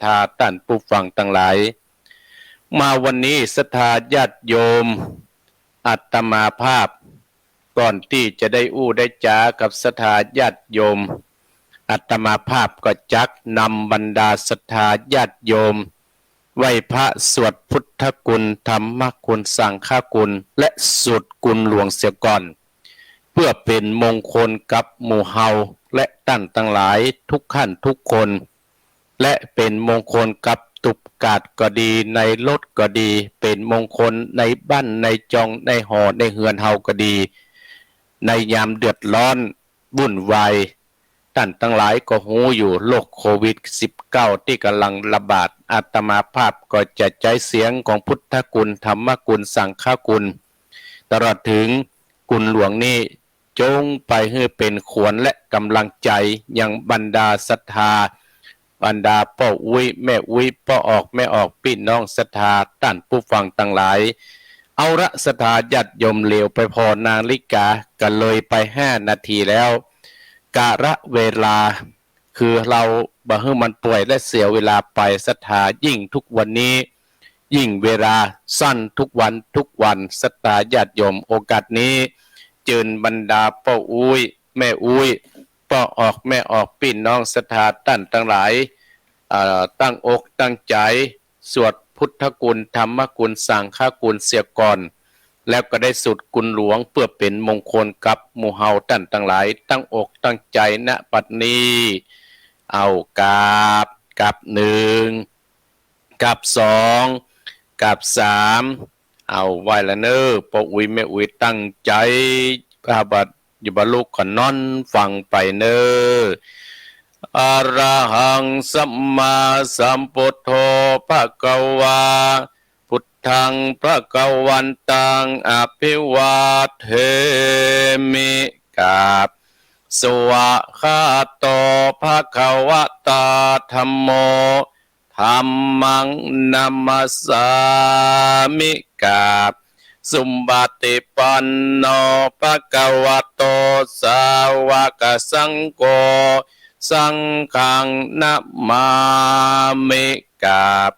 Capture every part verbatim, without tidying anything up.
ธาต้านผู้ฟังตังหลาย มาวันนี้ศรัทธาญาติโยม อาตมาภาพ ก่อนตี้จะได้อู้ได้จ๋ากับศรัทธาญาติโยม อาตมาภาพก็จักนำบรรดาศรัทธาญาติโยม ไหว้พระสวดพุทธคุณ ธรรมคุณ สังฆคุณ และสวดคุณหลวงเสียก่อน เพื่อเป๋นมงคลกับหมู่เฮาและต้านตังหลายทุกขั้นทุกคน และเป๋นมงคลกับตุ๊บกาดก็ดี ในรถก็ดี เป๋นมงคลในบ้านในจองในหอในเฮือนเฮาก็ดี ในยามเดือดร้อนวุ่นวาย ต้านตังหลายก็ฮู้อยู่ โรคโควิดสิบเก้าตี้ก่ำลังระบาด อาตมาภาพก็จะใจ๊เสียงของพุทธคุณ ธรรมคุณ สังฆคุณ ตลอดเถิงคุณหลวงนี้ จงไปหื้อเป๋นขวัญและก๋ำลังใจ๋ยังบรรดาศรัทธา บรรดาป้ออุ๊ยแม่อุ๊ย ป้อออกแม่ออก ปี้น้องศรัทธาต้านผู้ฟังตังหลาย เอาละศรัทธาญาติโยม เหลียวไปผ่อนาฬิกาก็เลยไปห้านาทีแล้ว กาละเวลาคือเฮาบ่หื้อมันป่วยและเสียเวลาไป ศรัทธายิ่งทุกวันนี้ ยิ่งเวลาสั้นทุกวันทุกวัน ศรัทธาญาติโยม โอกาสนี้ เจิญบรรดาป้ออุ๊ยแม่อุ๊ย ป้อออกแม่ออก ปี้น้องศรัทธาต้านตังหลาย เอ่อ ตั้งอกตั้งใจ๋สวดพุทธคุณ ธรรมคุณ สังฆคุณเสียก่อน แล้วก็ได้สวดคุณหลวงเพื่อเป๋นมงคลกับหมู่เฮาต้านตังหลาย ตั้งอกตั้งใจ๋ ณ บัดนี้ เอา กราบ กราบหนึ่ง กราบสอง กราบสาม เอาไหว้ละเน่อ ป้ออุ๊ยแม่อุ๊ย ตั้งใจ๋ ข้าพเจ้าบ่ลุกก็นอนฟังไปเน่อ อะระหัง สัมมาสัมพุทโธ ภะคะวา พุทธัง ภะคะวันตัง อะภิวาเทมิ กราบ สวากขาโต ภะคะวะตา ธัมโม ธัมมัง นะมัสสามิ กราบ สุปฏิปันโน ภะคะวะโต สาวกสังโฆ สังฆัง นะมามิ กราบ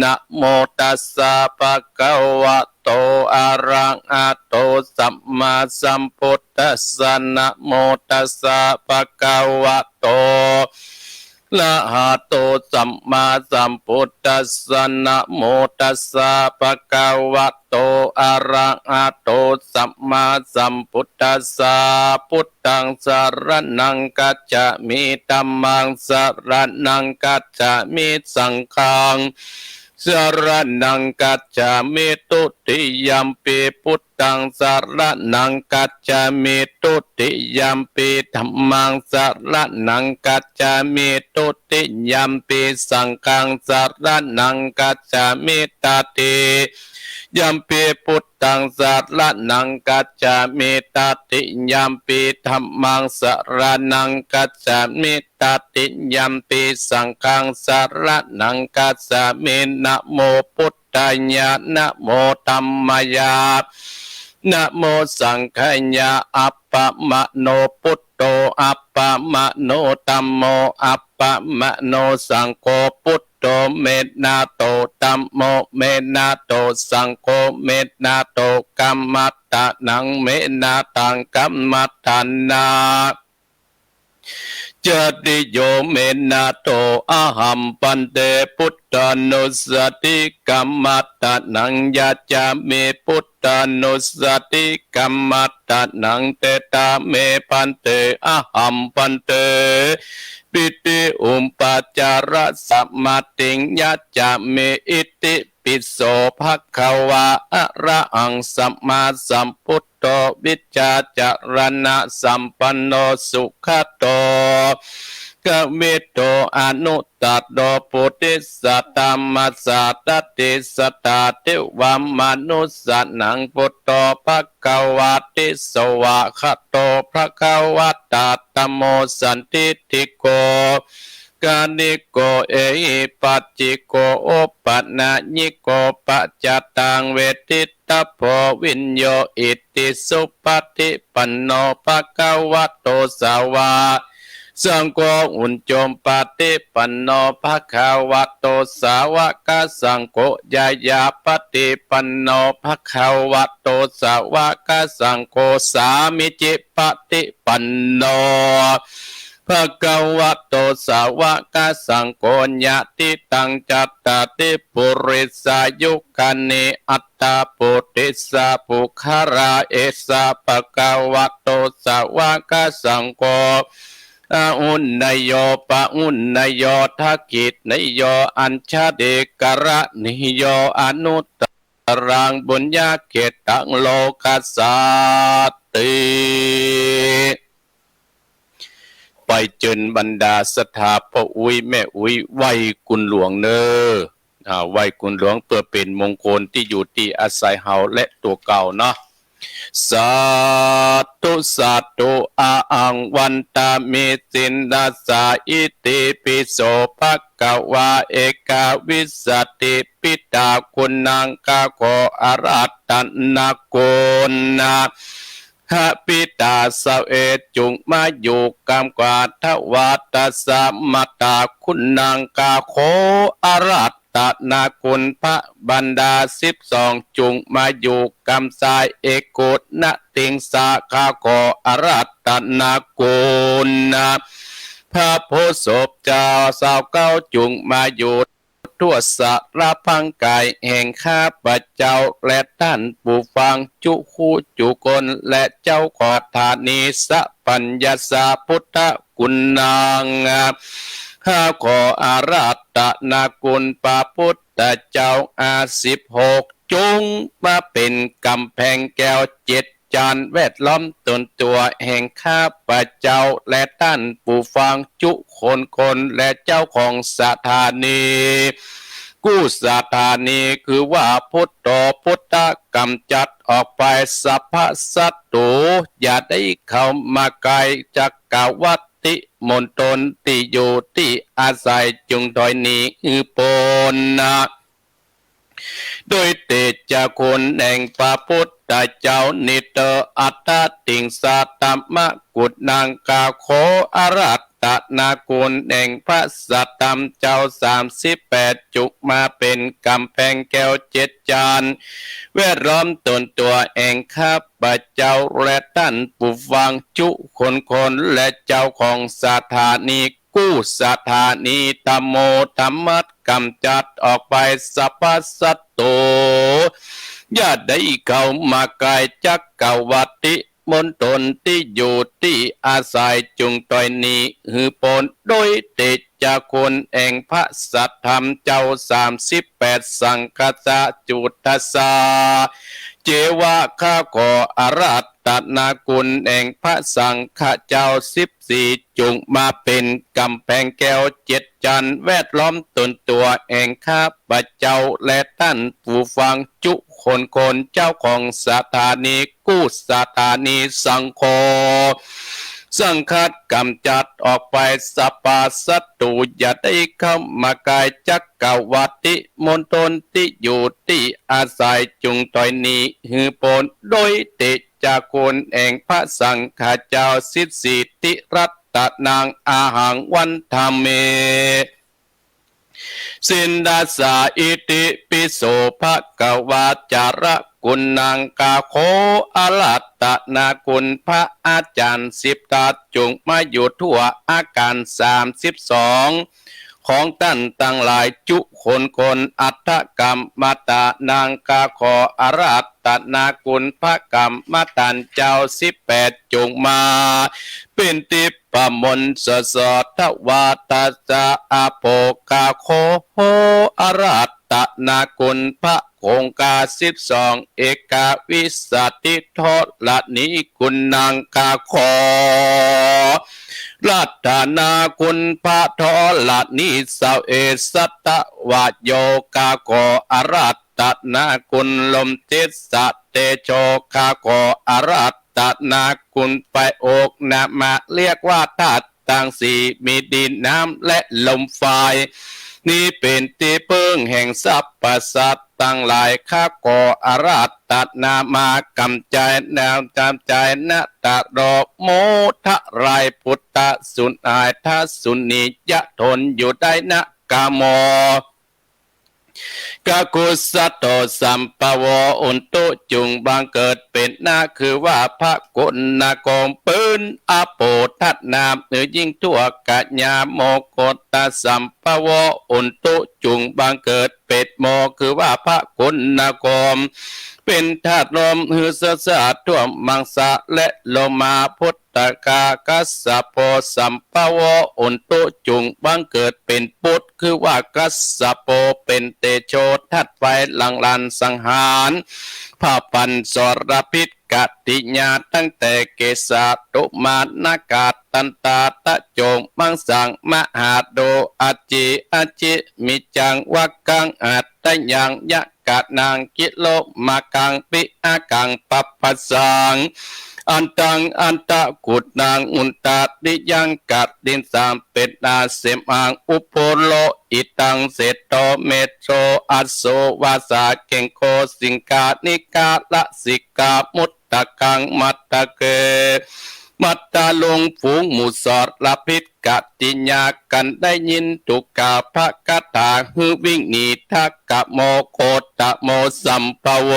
นะโมตัสสะ ภะคะวะโต อะระหะโต สัมมาสัมพุทธัสสะ นะโมตัสสะ ภะคะวะโต อะระหะโต สัมมาสัมพุทธัสสะ นะโมตัสสะ ภะคะวะโต อะระหะโต สัมมาสัมพุทธัสสะ พุทธัง สะระณัง คัจฉามิ ธัมมัง สะระณัง คัจฉามิ สังฆัง สะระณัง คัจฉามิ ทุติยัมปิ พุทธัง สะระณัง คัจฉามิ ทุติยัมปิ ธัมมัง สะระณัง คัจฉามิ ทุติยัมปิ สังฆัง สะระณัง คัจฉามิ ตติยัมปิ พุทธัง สะระณัง คัจฉามิ ตติยัมปิ ธัมมัง สะระณัง คัจฉามิ ตติยัมปิ สังฆัง สะระณัง คัจฉามิ นะโมพุทธายะ นะโมธัมมายะ นะโมสังฆายะ อัปปะมะโน พุทโธ อัปปะมะโน ธัมโม อัปปะมะโน สังโฆ พุทโธ เมนะโต ธัมโม เมนะโต สังโฆ เมนะโต กัมมัตตะนัง เมนะตัง กัมมัตตานัง จาติโย เมนะโต อะหัง ภันเต พุทธานุสสะติ กัมมัตตะนัง ยาจามิ พุทธานุสสะติ กัมมัตตะนัง เตถะเม ภันเต อะหัง ภันเต ปิติอุปาจาระสะมาธิง ยาจามิ อิติ ปิโส ภะคะวา อะระหัง สัมมาสัมพุทโธ วิชชาจารณะสัมปันโน สุขะโต กวิโต อนุตตะโร ปุริสะธัมมะสะสะติ สัตถาเทวะมนุสสานัง พุทโธ ภะคะวาติ สวากขาโต ภะคะวะตะ ธัมโม สันทิฏฐิโก กาลิโก เอหิปัสสิโก โอปะนะยิโก ปัจจตัง เวทิตตะโพ วิญโญ อิติสุปะฏิปันโน ภะคะวะโต สาวะ สังโฆ อุจจุปปฏิปันโน ภะคะวะโต สาวะกะสังโฆ ญาญาปฏิปันโน ภะคะวะโต สาวะกะสังโฆ สามีจิปฏิปันโน ภะคะวะโต สาวะกะสังโฆ ญาติตัง จัตตาริ ปุริสายุคานิ อัตถา ปุริสา ปุคคลา เอสะ ภะคะวะโต สาวะกะสังโฆ อาหุเนยโย ปะหุเนยโย ทักขิเนยโย อัญชลีกรณีโย อนุตตรัง ปุญญาเขตตัง โลกัสสาติ ไปเจิญบรรดาศรัทธาป้ออุ๊ยแม่อุ๊ย ไหว้คุณหลวงเน่อ อ่า ไหว้คุณหลวงเปื้อเป๋นมงคลตี้อยู่ตี้อาศัยเฮาและตั๋วเก่าเนาะ สาธุ สาธุ อะหัง วันทามิ สินทัสสา อิติปิโส ภะคะวา เอกาวิสสติ ปิตาคุณัง ข้าขออาราธนาคุณนะ หะ ปิตา สิบเอ็ด จุ่งมาอยู่กำกว่า ทวาทัสสะ มาตาคุณัง ข้าขออาราธนาคุณ พระบรรดา สิบสอง จุ่งมาอยู่กำซ้าย เอโกนะติงสา ข้าขออาราธนาคุณนะ พระโพธิ์ศพเจ้า ซาวเก้า จุ่งมาอยู่ ทั่วสารพังกายแห่งข้าพเจ้า และต้านผู้ฟังจุคู่จุคน และเจ้าขอฐานีสัพพัญญาสาพุทธคุณนาง ข้าขออาราธนาคุณพระพุทธเจ้า อาสิบหก จุ่งมาเป๋นก๋ำแพงแก้วเจ็ด จานแวดล้อมตนตั๋วแห่งข้าพเจ้า และต้านผู้ฟังจุคนคน และเจ้าของสถานีกู้สถานี คือว่าพุทโธพุทธะ ก๋ำจัดออกไปสัพพะศัตรู๋ อย่าได้เข้ามาใก้ จักรวรรดิมณฑลตี้อยู่ตี้อาศัย จุ่งถอยหนีหื้อป๊นนะ โดยเตชะคุณแห่งพระพุทธเจ้านี้เต๊อะ อัตถติงสาธัมมะกุณัง ข้าขออาราธนาคุณแห่งพระสัทธรรมเจ้า สามสิบแปด จุ่งมาเป๋นก๋ำแพงแก้วเจ็ดจาน แวดล้อมตนตั๋วแห่งข้าพเจ้า และต้านผู้ฟังจุคนคน และเจ้าของสถานี กู้สถานีธัมโมธัมมัส ก๋ำจัดออกไปสัพพะศัตรู๋ อย่าได้เข้ามาใก้ จักรวรรดิมณฑลตี้อยู่ตี้อาศัย จุ่งถอยหนีหื้อป๊น โดยเตชะคุณแห่งพระสัทธรรมเจ้า สามสิบแปด สังคัสสะจุทัสสา เจวะ ข้าขออาราธนาคุณแห่งพระสังฆะเจ้า สิบสี่ จุ่งมาเป๋นก๋ำแพงแก้วเจ็ดจาน แวดล้อมตนตั๋วแห่งข้าพเจ้า และต้านผู้ฟังจุคนคน เจ้าของสถานีกู้สถานีสังโฆ สังคัสก๋ำจัดออกไปสัพพะศัตรู๋ อย่าได้เข้ามาใก้ จักรวรรดิมณฑลตี้อยู่ตี้อาศัย จุ่งถอยหนีหื้อป๊น โดยเตชะคุณแห่งพระสังฆะเจ้า สิบสี่ ติรัตตะนัง อะหัง วันทามิ สินทัสสา อิติปิโส ภะคะวา จาระกุณัง ข้าขออาราธนาคุณพระอาจารย์สิทธัตถ์ จุ่งมาอยู่ทั่วอาคาร สามสิบสอง ของต้านตังหลายจุคนคน อัฏฐกัมมะตานัง ข้าขออาราธนาคุณพระกัมมะตานเจ้า สิบแปด จุ่งมาเป๋นตี้ ปะมนต์สดสด ทวาทัสสะ อะโภคา ขออาราธนาคุณพระคงคา สิบสอง เอกาวิสสติ ธรณีกุณัง ข้าขออาราธนาคุณพระธรณี สิบเอ็ด สัตวโย ข้าขออาราธนาคุณลมเจ็ด สะเตโช ข้าขออาราธนาคุณไฟ อก นะมะ เรียกว่าธาตุตังสี่ มีดิน น้ำ และลม ไฟ นี้เป๋นตี้เปิ้งแห่งสรรพสัตว์ตังหลาย ข้าก็อาราธนามากำจัย นำกำจัยนะ ตะโร มุทะลาย ปุตตะสูญหาย ทะสุนียะ ทนอยู่ได้นะ กะโม กะกุสโต สัมปะโว อุนตุ จุ่งบังเกิดเป๋นนา คือว่าพระกุณณาคม ปื๊นอโปธนาม หือยิ่งทั่ว กะยาโม โคตะ สัมปะโว อุนตุ จุ่งบังเกิดเป๋นโม คือว่าพระกุณณาคม เป๋นธาตุลม หือสะสะทั่วมังสะและโลมา พุทธกา กัสสะโป สัมปะโว อุนตุ จุ่งบังเกิดเป๋นปุต คือว่ากัสสะโป เป๋นเตโชธาตุไฟ หลั่งหลั่นสังหาร พระปัญจสรพิตกติยา ตั้งแต่เกสา ตุมา นาคา ตันตา ตะโจ มังสัง มหาโด อาจี อาจิ มิจจัง วักกัง อัตตยัง ยะกะนัง กิโลมากัง ปิอากัง ปัปปะสัง อันตัง อันตะกุณัง อุนตาริยัง กะตินสาม เป๋นนา เสมา อุโพโล อิตัง เสโต เมโท อโส วาสา เกงโค สิงคา นิกา ละสิกา มุตตะกัง มัตตะเก มัตตาลุง ฝูงหมู่สรพิตกติยา กันได้ยิน ตุกา พระคาถา หื้อวิ่งหนี ทะกะโม โคตะโม สัมปะโว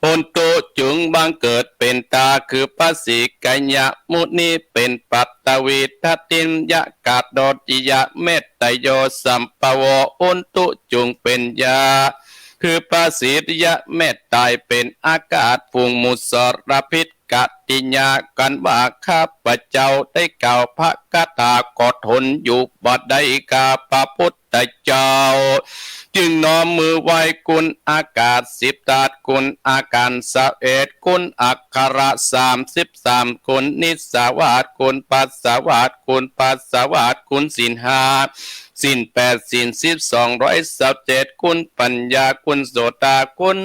อุนตุ จุ่งบังเกิดเป๋นตา คือพระสีกายะมุนี เป๋นปัตตวีธาตุดิน ยะกะโดติยะ เมตตะโย สัมปะโว อุนตุ จุ่งเป๋นยา คือพระสีริยะ เมตตาย เป๋นอากาศ ฝูงหมู่สรพิตกติยา กันว่าข้าพเจ้าได้กล่าวพระคาถา ก็ทนอยู่บ่ได้ ข้าพระพุทธเจ้า จึงน้อมมือไหว้คุณอากาศสิบธาตุ คุณอาการสิบเอ็ด คุณอักขระสามสิบสาม คุณนิสสาวาส คุณปัสสาวาส คุณปัสสาวาส คุณศีลห้า ศีลแปด ศีลสิบ สองร้อยสิบเจ็ด คุณปัญญา คุณโสตา คุณ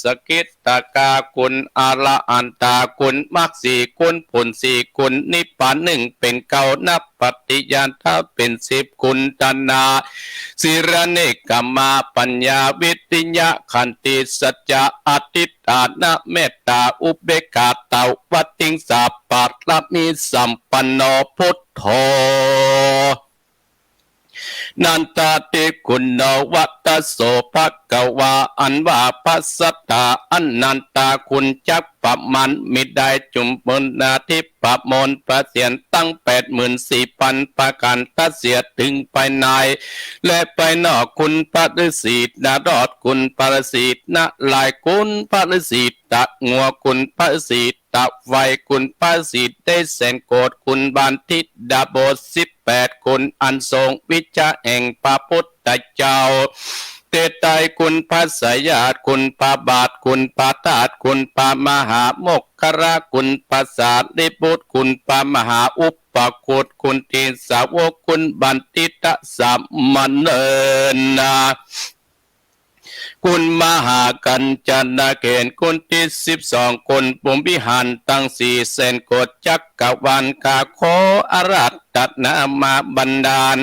สกิทตากา คุณอรหันตา คุณมรรคสี่ คุณผลสี่ คุณนิพพานหนึ่ง เป๋นเก้า นับปฏิญาณถ้าเป๋นสิบ คุณตนา สีลเนกขมา ปัญญา วิริยะ ขันติ สัจจะ อธิษฐาน เมตตา อุเบกขา ตวติงสา ปารมีสัมปันโน พุทโธ นันทาธิคุณโน วัตโส ภะคะวา อันว่าพระสัตถาอนันตาคุณจักประมาณมิได้ จุมพลนาทิพย์ประมวลประเสียรตั้งแปดหมื่นสี่พันประการ ตะเสียดถึงภายใน และภายนอก คุณพระฤาษีนารอด คุณพระฤาษีนารายณ์ คุณพระฤาษีตะงัว คุณพระฤาษี ตะไว คุณพระฤาษีได้แสนโกฏ คุณบัณฑิตดาบทสิบแปด คุณอันทรงวิชาแห่งพระพุทธเจ้า เตไตรคุณพระสายาต คุณพระบาท คุณพระธาตุ คุณพระมหาโมคคัลละ คุณพระสารีบุตร คุณพระมหาอุปคุต คุณติสาวก คุณบัณฑิตสามเณร คุณมหากัญจนาเขน คุณตี้สิบสอง คุณพรหมวิหารตังสี่แสนโกฏจักรวาล ข้าขออาราธนามาบันดาล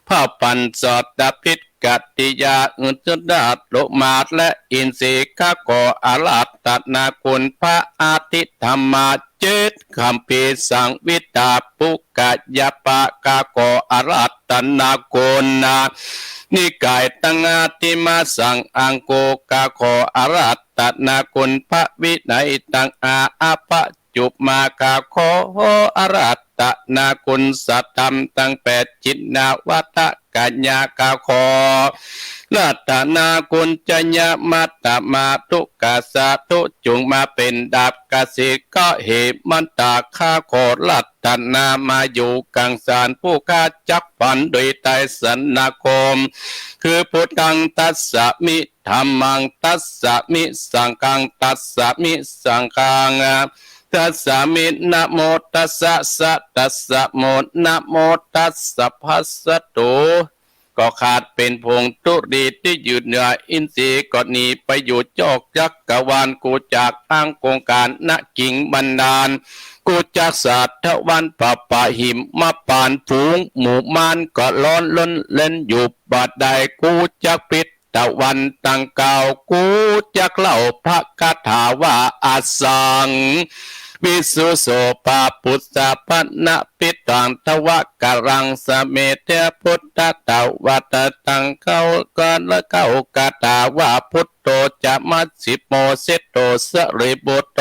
พระปัญจสรพิตกติยา อุจจาระโลมาและอินทรีย์ ข้าขออาราธนาคุณพระอภิธรรมา เจ็ดคัมภีร์สังวิตา ปุกกะยปะ ข้าขออาราธนาคุณนิกายตังอาทิมาสังอังโก ข้าขออาราธนาคุณพระวินัยตังอาอปจุมา ข้าขออาราธนาคุณสัทธรรมตังแปด จินนาวัตกะญา ข้าขออาราธนาคุณจยมัตตมา ทุกขสาธุจุงมาเป๋นดาบกสิกะเหมันตา ข้าขออาราธนามาอยู่กังสารผู้ข้าจักฝันโดยไตรสรณคม คือพุทธังทัสสะมิ ธัมมังทัสสะมิ สังฆังทัสสะมิ สังฆังทัสสะมิ นะโมตัสสะ สะทัสสะโม นะโมตัสสะ ภัสสะตุ ข ก็ขาดเป๋นผงธุลีตี้ยืดเหยือ อินทรีย์ก็หนีไปอยู่จอกจักรวาล กูจักอ้างโกงก๋าน ณ กิ่งบันดาล กูจักสัตว์ทวาร ปะปะหิมมะปาน ฝูงหมู่มารก็ร้อนรนเล่นอยู่บ่ได้ กูจักพิษ ตะวันตังเก้า กูจักเล่าพระคาถาว่า อสัง วิสุโสปะปุสสะปะนะปิตัง ทวะกะรังสะเมเท พุทธะตะวะตะตัง เก้า กะละเก้าคาถาว่า พุทโธจะมัชฌิโม เศรษฐโตสะรีบุตโต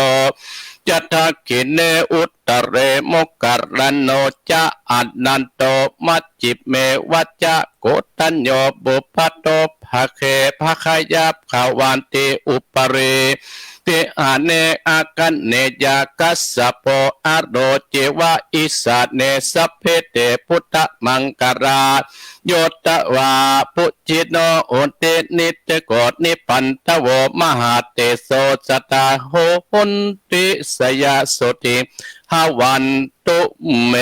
จะทักขิเณอุตตะเร โมคคัลลาโนจะอนันโต มัชฌิเมวะจะโกณฑัญโญ ปุพพะโตภะเข ภะคะยะ ขะวันติ อุปะริ วิหาเณ อะคะเนยะ คัสสะโป อะโร เจวะ อิสาเณ สัพเพ เต พุทธะมังคะลา โยทะวา ปุจฉิโน โหติ นิทะโก นิพันทะโว มหาเตโส สะทา โหติ สยะโสติ หะวันตุ เม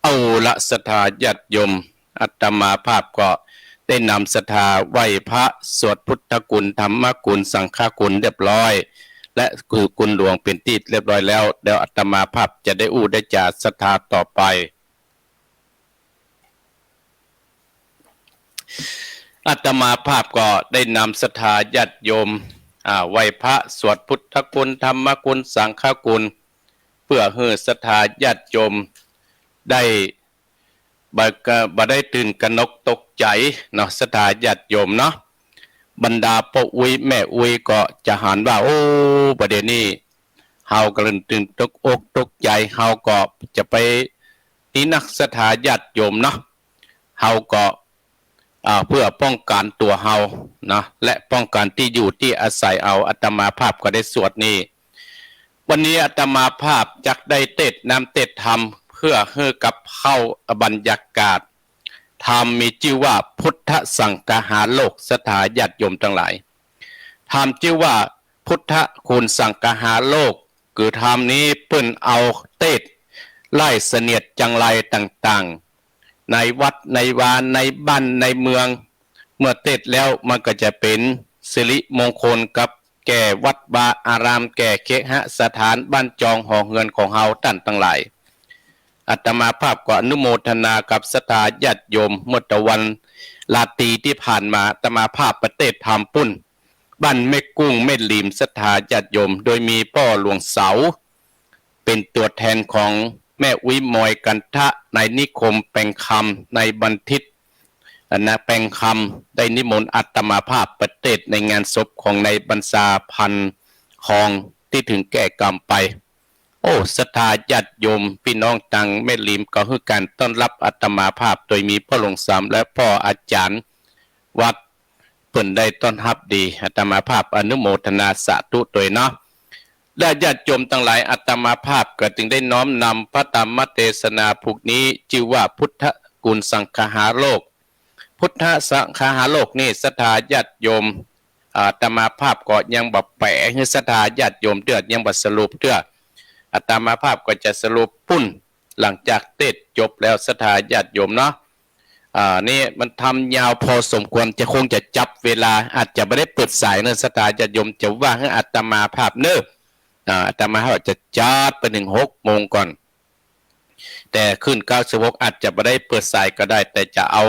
เอาละ ศรัทธาญาติโยม อาตมาภาพก็ได้นำศรัทธาไหว้พระ สวดพุทธคุณ ธรรมคุณ สังฆคุณเรียบร้อย และคือคุณหลวงเป๋นตี้เรียบร้อยแล้ว เดี๋ยวอาตมาภาพจะได้อู้ได้จ๋าศรัทธาต่อไป อาตมาภาพก็ได้นำศรัทธาญาติโยม อ่า ไหว้พระ สวดพุทธคุณ ธรรมคุณ สังฆคุณ เปื้อหื้อศรัทธาญาติโยมได้ บ่ บ่ได้ตื่นกระหนกตกใจ๋เนาะ ศรัทธาญาติโยมเนาะ บรรดาป้ออุ๊ยแม่อุ๊ยก็จะหันว่า โอ้ บ่าเดี่ยวนี้ เฮาก็เริ่มตื่นตกอกตกใจ๋ เฮาก็จะไป นี่นัก ศรัทธาญาติโยมเนาะ เฮาก็ อ่า เปื้อป้องกั๋นตั๋วเฮานะ และป้องกั๋นตี้อยู่ตี้อาศัยเฮา อาตมาภาพก็ได้สวดนี่ วันนี้อาตมาภาพจักได้เตสน์นำเตสน์ธรรม เปื้อหื้อกับเข้าบรรยากาศ ธรรมมีจื้อว่าพุทธสังคหาโลก ศรัทธาญาติโยมตังหลาย ธรรมจื้อว่าพุทธคุณสังคหาโลก คือธรรมนี้เปิ้นเอาเตสน์ไล่เสนียดจังไรต่างๆ ในวัดในวา ในบ้านในเมือง เมื่อเตสน์แล้วมันก็จะเป๋นสิริมงคลกับแก่วัดวาอาราม แก่เคหสถานบ้านจองหอเฮือนของเฮาต้านตังหลาย อาตมาภาพก็อนุโมทนากับศรัทธาญาติโยม เมื่อตะวันราตรีตี้ผ่านมา อาตมาภาพไปเตสน์ธรรมปุ้น บ้านแม่กุ้งแม่หลีม ศรัทธาญาติโยม โดยมีป้อหลวงเสา เป๋นตั๋วแทนของแม่อุ๊ยมอยกันทะ ในนิคมแปงคำ ในบัณฑิต อันนะ แปงคำ ได้นิมนต์อาตมาภาพไปเตสน์ในงานศพของนายบัญชา พันคอง ตี้เถิงแก่กรรมไป โอ้ ศรัทธาญาติโยม ปี้น้องตางแม่หลีมก็หื้อก๋านต้อนฮับอาตมาภาพ โดยมีป้อหลวงเสาและป้ออาจ๋ารย์วัด เปิ้นได้ต้อนฮับดี อาตมาภาพอนุโมทนาสาธุตวยเนาะ และญาติโยมตังหลาย อาตมาภาพก็จึงได้น้อมนำพระธรรมเตสนาพุกนี้ จื้อว่าพุทธคุณสังคหาโลก พุทธสังคหาโลกนี่ ศรัทธาญาติโยม อาตมาภาพก็ยังบ่แป๋หื้อศรัทธาญาติโยมเตื้อ ยังบ่สรุปเตื้อ อาตมาภาพก็จะสรุปปุ้น หลังจากเตสน์จบแล้ว ศรัทธาญาติโยมเนาะ อ่า นี่มันธรรมยาวพอสมควร จะคงจะจับเวลา อาจจะบ่ได้เปิดสายเนาะ ศรัทธาญาติโยมจะว่าหื้ออาตมาภาพเนาะ อ่า อาตมาภาพจะจัดไปเถิงหกโมงก่อน แต่คลื่นเก้าสิบหกอาจจะบ่ได้เปิดสายก็ได้ แต่จะเอา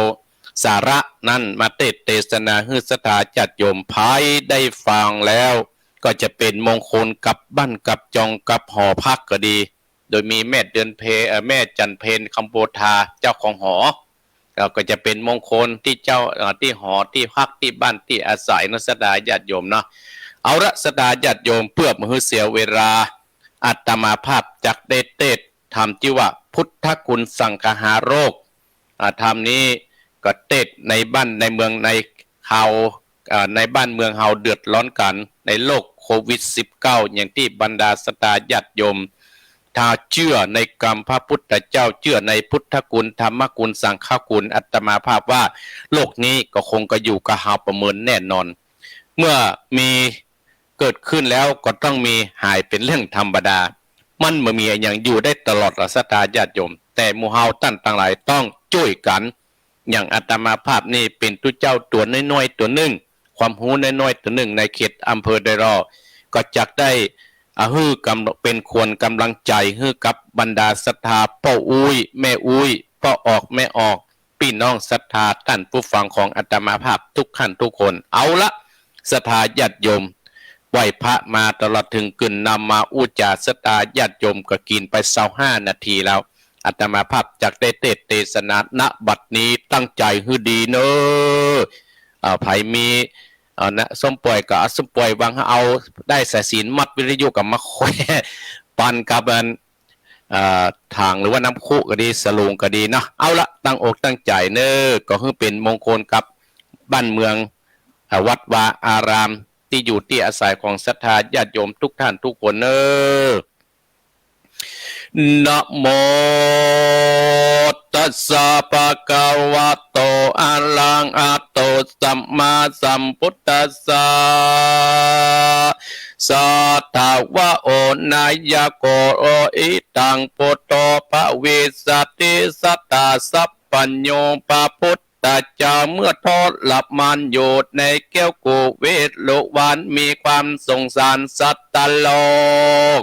สาระนั้นมาเตสน์เตสนาหื้อศรัทธาญาติโยม ใผได้ฟังแล้วก็จะเป๋นมงคลกับบ้านกับจองกับหอพักก็ดี โดยมีแม่เดือนเพ็ญ เอ่อ แม่จันเพ็ญ คำโพธา เจ้าของหอ แล้วก็จะเป๋นมงคลตี้เจ้า เอ่อ ตี้หอ ตี้พัก ตี้บ้าน ตี้อาศัยเนาะ ศรัทธาญาติโยมเนาะ เอาละ ศรัทธาญาติโยม เปื้อบ่หื้อเสียเวลา อาตมาภาพจักได้เตสน์ธรรมจื้อว่าพุทธคุณสังคหาโลก อ่า ธรรมนี้ก็เตสน์ในบ้านในเมืองในเฮา อ่า ในบ้านเมืองเฮาเดือดร้อนกั๋น ในโรคโควิดสิบเก้า อย่างตี้บรรดาศรัทธาญาติโยม ถ้าเจื้อในกำพระพุทธเจ้า เจื้อในพุทธคุณ ธรรมคุณ สังฆคุณ อาตมาภาพว่าโรคนี้ก็คงก็อยู่กับเฮาบ่เมินแน่นอน เมื่อมีเกิดขึ้นแล้วก็ต้องมีหายเป๋นเรื่องธรรมดา มันบ่มีอะหยังอยู่ได้ตลอดละศรัทธาญาติโยม แต่หมู่เฮาต้านตังหลายต้อง จ้วยกั๋น อย่างอาตมาภาพนี่เป๋นตุ๊เจ้าตั๋วน้อยๆ ตั๋วนึ่ง ความฮู้น้อยๆ ตั๋วนึ่งในเขตอำเภอดอยหล่อ ก็จักได้ อ่า หื้อ ก๋ำ เป๋นขวัญก๋ำลังใจ๋หื้อกับบรรดาศรัทธาป้ออุ๊ย แม่อุ๊ย ป้อออก แม่ออก ปี้น้องศรัทธาต้านผู้ฟังของอาตมาภาพทุกท่านทุกคน เอาละ ศรัทธาญาติโยม ไหว้พระมาตลอดเถิงกึ่นนำมาอู้จ๋า ศรัทธาญาติโยมก็กิ๋นไปซาวห้านาทีแล้ว อาตมาภาพจักได้เตสน์เตสนา ณ บัดนี้ตั้งใจ๋หื้อดีเน่อ อ่า ใผมี อ่า นะ ส้มป่วยก็เอาส้มป่วยวาง เอาด้ายสายสิญจน์มัดวิทยุก็มาแขว้ปันกับอัน อ่า ถางหรือว่าน้ำคุก็ดี สลุงก็ดีเนาะ เอาละ ตั้งอกตั้งใจ๋เน่อ ก็หื้อเป๋นมงคลกับบ้านเมือง อ่า วัดวาอาราม ตี้อยู่ตี้อาศัยของศรัทธาญาติโยมทุกท่านทุกคนเน่อ นะโม ตัสสะ ภะคะวะโต อะระหะโต สัมมาสัมพุทธัสสะ สะ ทะ วะ โอ นายะโก อิตัง พุทโธ ภะวิสสะติ สัตตา สัพพัญญู พระพุทธเจ้าเมื่อทรมานอยู่ในแก้วกุเวทลุวรรณ มีความสงสารสัตว์โลก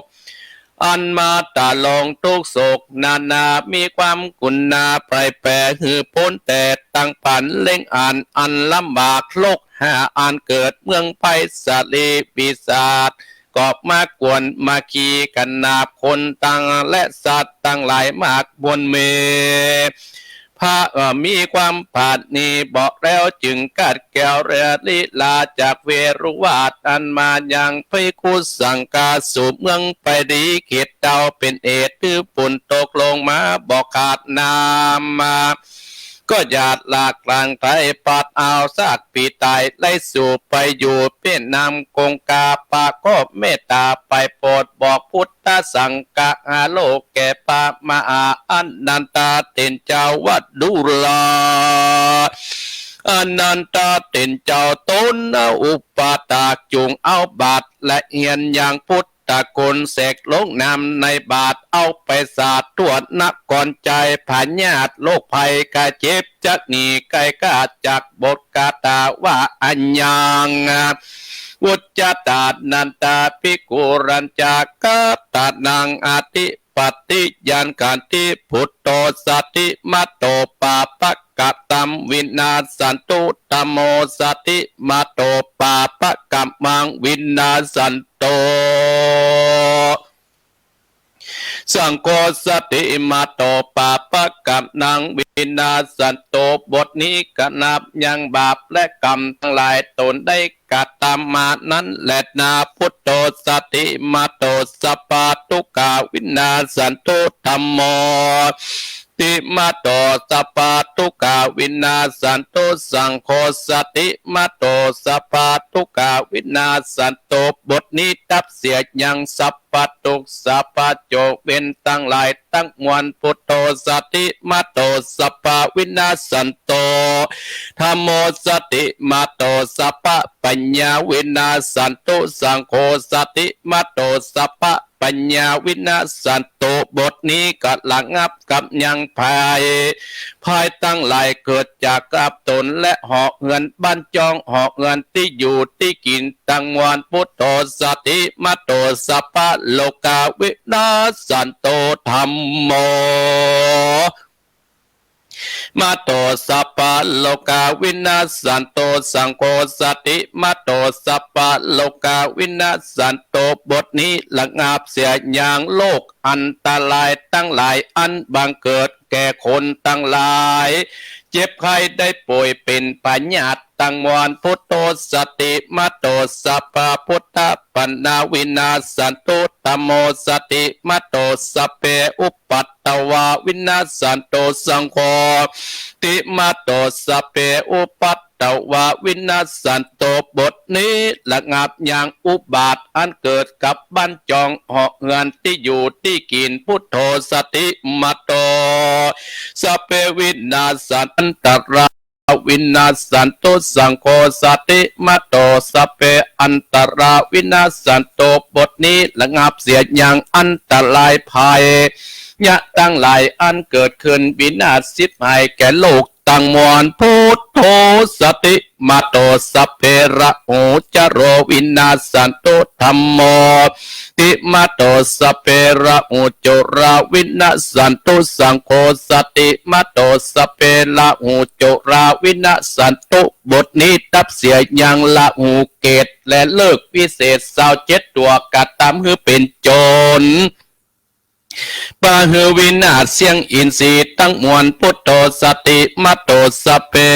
อันมาตะลงทุกข์โศกนานา มีความกุณาใฝ่แผ่หื้อป๊นแต่ตังผานเล้งอัน อันลำบากโรคหาอันเกิดเมืองไพศาลีปีศาจ ก็มากวนมาขีขนาบคนตังและสัตว์ตังหลายมากมวลเม พระ เอ่อ มีความปราณีบอกแล้วจึงกัดแกวเรียลีลาจากเวรุวาทอันมายังภิกขุสังฆาสู่เมืองไปดี เขตเตาเป็นเหตุหื้อฝนตกลงมาบ่ขาดน้ำมา ก็หยาดหลากหลางไทยปัดเอาซากปีตายไหลสู่ไปอยู่เป้นน้ำคงคา ปะก็เมตตาไปโปรดบอกพุทธสังฆาหาโลกแก่พระมหาอนันทะเถรเจ้าว่า ดูรา อนันทะเถรเจ้าตนอุปถากจุ่งเอาบาตรและเฮียนยังพุทธ ตะโกนเสกลงน้ำในบาตร เอาไปสาดทั่วนครไชย พยาธิโรคภัยไข้เจ็บจักหนีไข้ขาด จักบทคาถาว่า อะยัง วุจจาตานันทะ ภิกขุรัญจะ คัตตานัง อธิปัตติยังขันติ พุทโธ สติมาโต ปาปะ กะตัง วินาสสันตุ ธัมโม สติมาโต ปาปะกะมัง วินาสสันตุ สังโฆ สติมาโต ปาปะกะมัง วินาสสันตุ บทนี้ก็นับยังบาปและกรรมตังหลายตนได้กระทำมานั้นแลนา พุทโธ สติมาโต สัพพะทุกขา วินาสสันตุ ธัมโม ติมาโต สัพพะทุกขา วินาสสันตุ สังโฆ สติมาโต สัพพะทุกขา วินาสสันตุ บทนี้ดับเสียยังสัพพะทุกข์ สัพพะโจรเวรตังหลายตังมวล พุทโธ สติมาโต สัพพะวินาสสันตุ ธัมโม สติมาโต สัพพะปัญหา วินาสสันตุ สังโฆ สติมาโต สัพพะ ปัญหา วินาสสันตุ บทนี้ก็ระงับกำยังภัย ภัยตังหลายเกิดจากกับตนและหอเฮือนบ้านจอง หอเฮือนตี้อยู่ตี้กิ๋นตังมวล พุทโธ สติมาโต สัพพะโรคา วินาสสันตุ ธัมโม มาโต สัพพะโรคา วินาสสันตุ สังโฆ สติมาโต สัพพะโรคา วินาสสันตุ บทนี้ระงับเสียยังโรคอันตรายตังหลายอันบังเกิดแก่คนตังหลาย เจ็บไข้ได้ป่วยเป๋นพยาธิตังมวล พุทโธ สติมาโต สัพพะพุทธปัญหา วินาสสันตุ ธัมโม สติมาโต สัพเพอุปัท ทวา วินาสสันตุ สังโฆ ติมาโต สัพเพอุปัทวา วินาสสันตุ บทนี้ระงับยังอุบาทอันเกิดกับบ้านจองหอเฮือนตี้อยู่ตี้กิ๋น พุทโธ สติมาโต สัพเพวินาสสันตุ อันตรา วินาสสันตุ สังโฆ สติมาโต สัพเพอันตรา วินาสสันตุ บทนี้ระงับเสียยังอันตรายภัย ยะตังหลายอันเกิดขึ้นวินาศฉิบหายแก่โลกตังมวล Buddho satimato sabbe, Rahu ca ro vinassantu, Dhammo satimato sabbe, Rahu ca ro vinassantu, Saṅgho satimato sabbe, Rahu ca ro vinassantu. บทนี้ดับเสียยังราหู เกตุ และฤกษ์วิเศษซาวเจ็ดตั๋ว กระทำหื้อเป๋นโจร ปะหื้อวินาศเสี้ยงอินทรีย์ตังมวล Buddho satimato sabbe,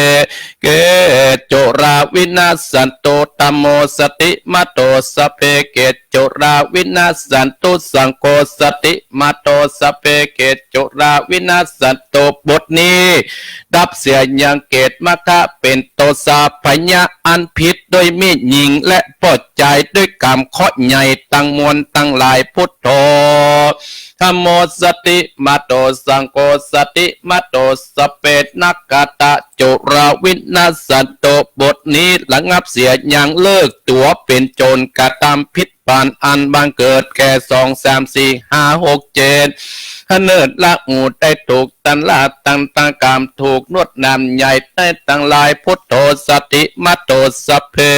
Ketu ca ro vinassantu, Dhammo satimato sabbe, Ketu ca ro vinassantu, Saṅgho satimato sabbe, Ketu ca ro vinassantu. บทนี้ดับเสียยังเกตุ มัคคะเป๋นโตษะ พยาอันผิดด้วยแม่ญิงและป้อจายด้วยก๋ามเคราะห์ใหญ่ตังมวลตังหลาย Buddho Dhammo satimato, Saṅgho satimato sabbe, Nakkhattā ca ro vinassantu. บทนี้ระงับเสียยังฤกษ์ตั๋วเป๋นโจร กระทำผิดบาปอันบังเกิดแก่สอง สาม สี่ ห้า หก เจ็ด หน้า ราหูได้ถูกตัณหาตัณหาก๋าม ถูกนวดน้ำใหญ่ได้ตังหลาย Buddho satimato sabbe,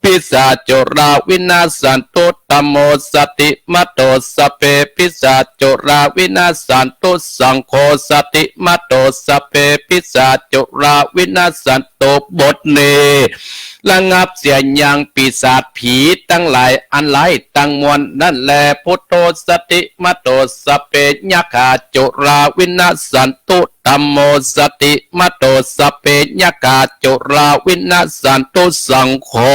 Pisāca ca ro vinassantu, Dhammo satimato sabbe, Pisāca ca ro vinassantu, Saṅgho satimato sabbe, Pisāca ca ro vinassantu. บทนี้ระงับเสียยังปีศาจผีตังหลายอันร้ายตังมวลนั้นแล Buddho satimato sabbe, Yakkhā ca ro vinassantu, Dhammo satimato sabbe, Yakkhā ca ro vinassantu, Saṅgho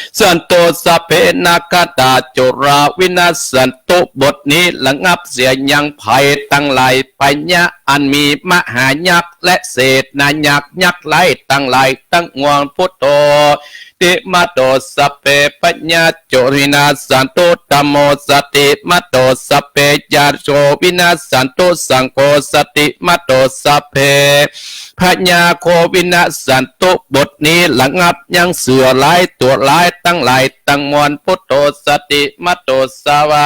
satimato sabbe, Nakkhattā ca ro vinassantu. บทนี้ระงับเสียยังภัยตังหลาย พยาอันมีมหายักษ์และเสนายักษ์ ยักษ์ร้ายตังหลายตังมวล Buddho satimato sabbe, Payādo ca vinassantu, Dhammo satimato sabbe, Yaso vinassantu, Saṅgho satimato sabbe, Bhayā ca vinassantu. บทนี้ระงับยังเสือร้ายตั๋วร้ายตังหลายตังมวล Buddho satimato sabbe,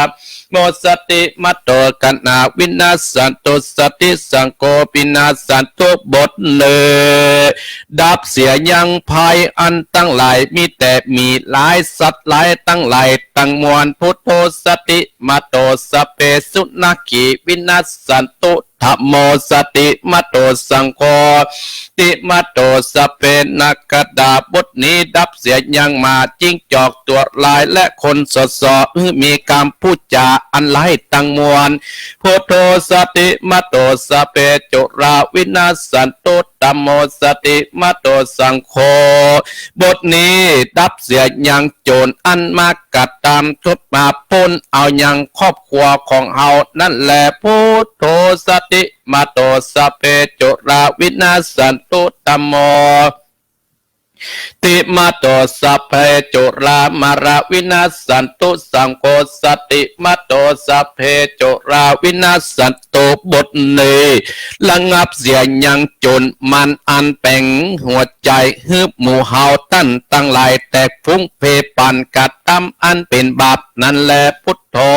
Dhammo satimato, Gaṇā vinassantu, Satisaṅgho vinassantu. บทนี้ดับเสียยังภัยอันตังหลาย มีแต่หมีร้ายสัตว์ร้ายตังหลายตังมวล Buddho satimato sabbe, Sunakkhi vinassantu, Dhammo satimato, Saṅgho satimato sabbe, Nakkhattā. บทนี้ดับเสียยังหมา จิ้งจอก ตั๋วร้ายและคนส่อๆ หื้อมีกำพูดจาอันร้ายตังมวล Buddho satimato sabbe, Corā vinassantu, Dhammo satimato, Saṅgho. บทนี้ดับเสียยังโจรอันมากระทำทุจริตมาปล้นเอายังครอบครัวของเฮานั้นแล Buddho satimato sabbe, Corā vinassantu, Dhammo satimato sabbe, Corā mārā vinassantu, Saṅgho satimato sabbe, Corā vinassantu. บทนี้ระงับเสียยังโจรมารอันแป๋งหัวใจ๋หื้อหมู่เฮาต้านตังหลายแตกฟุ้งเพลปัน กระทำอันเป๋นบาปนั้นแล Buddho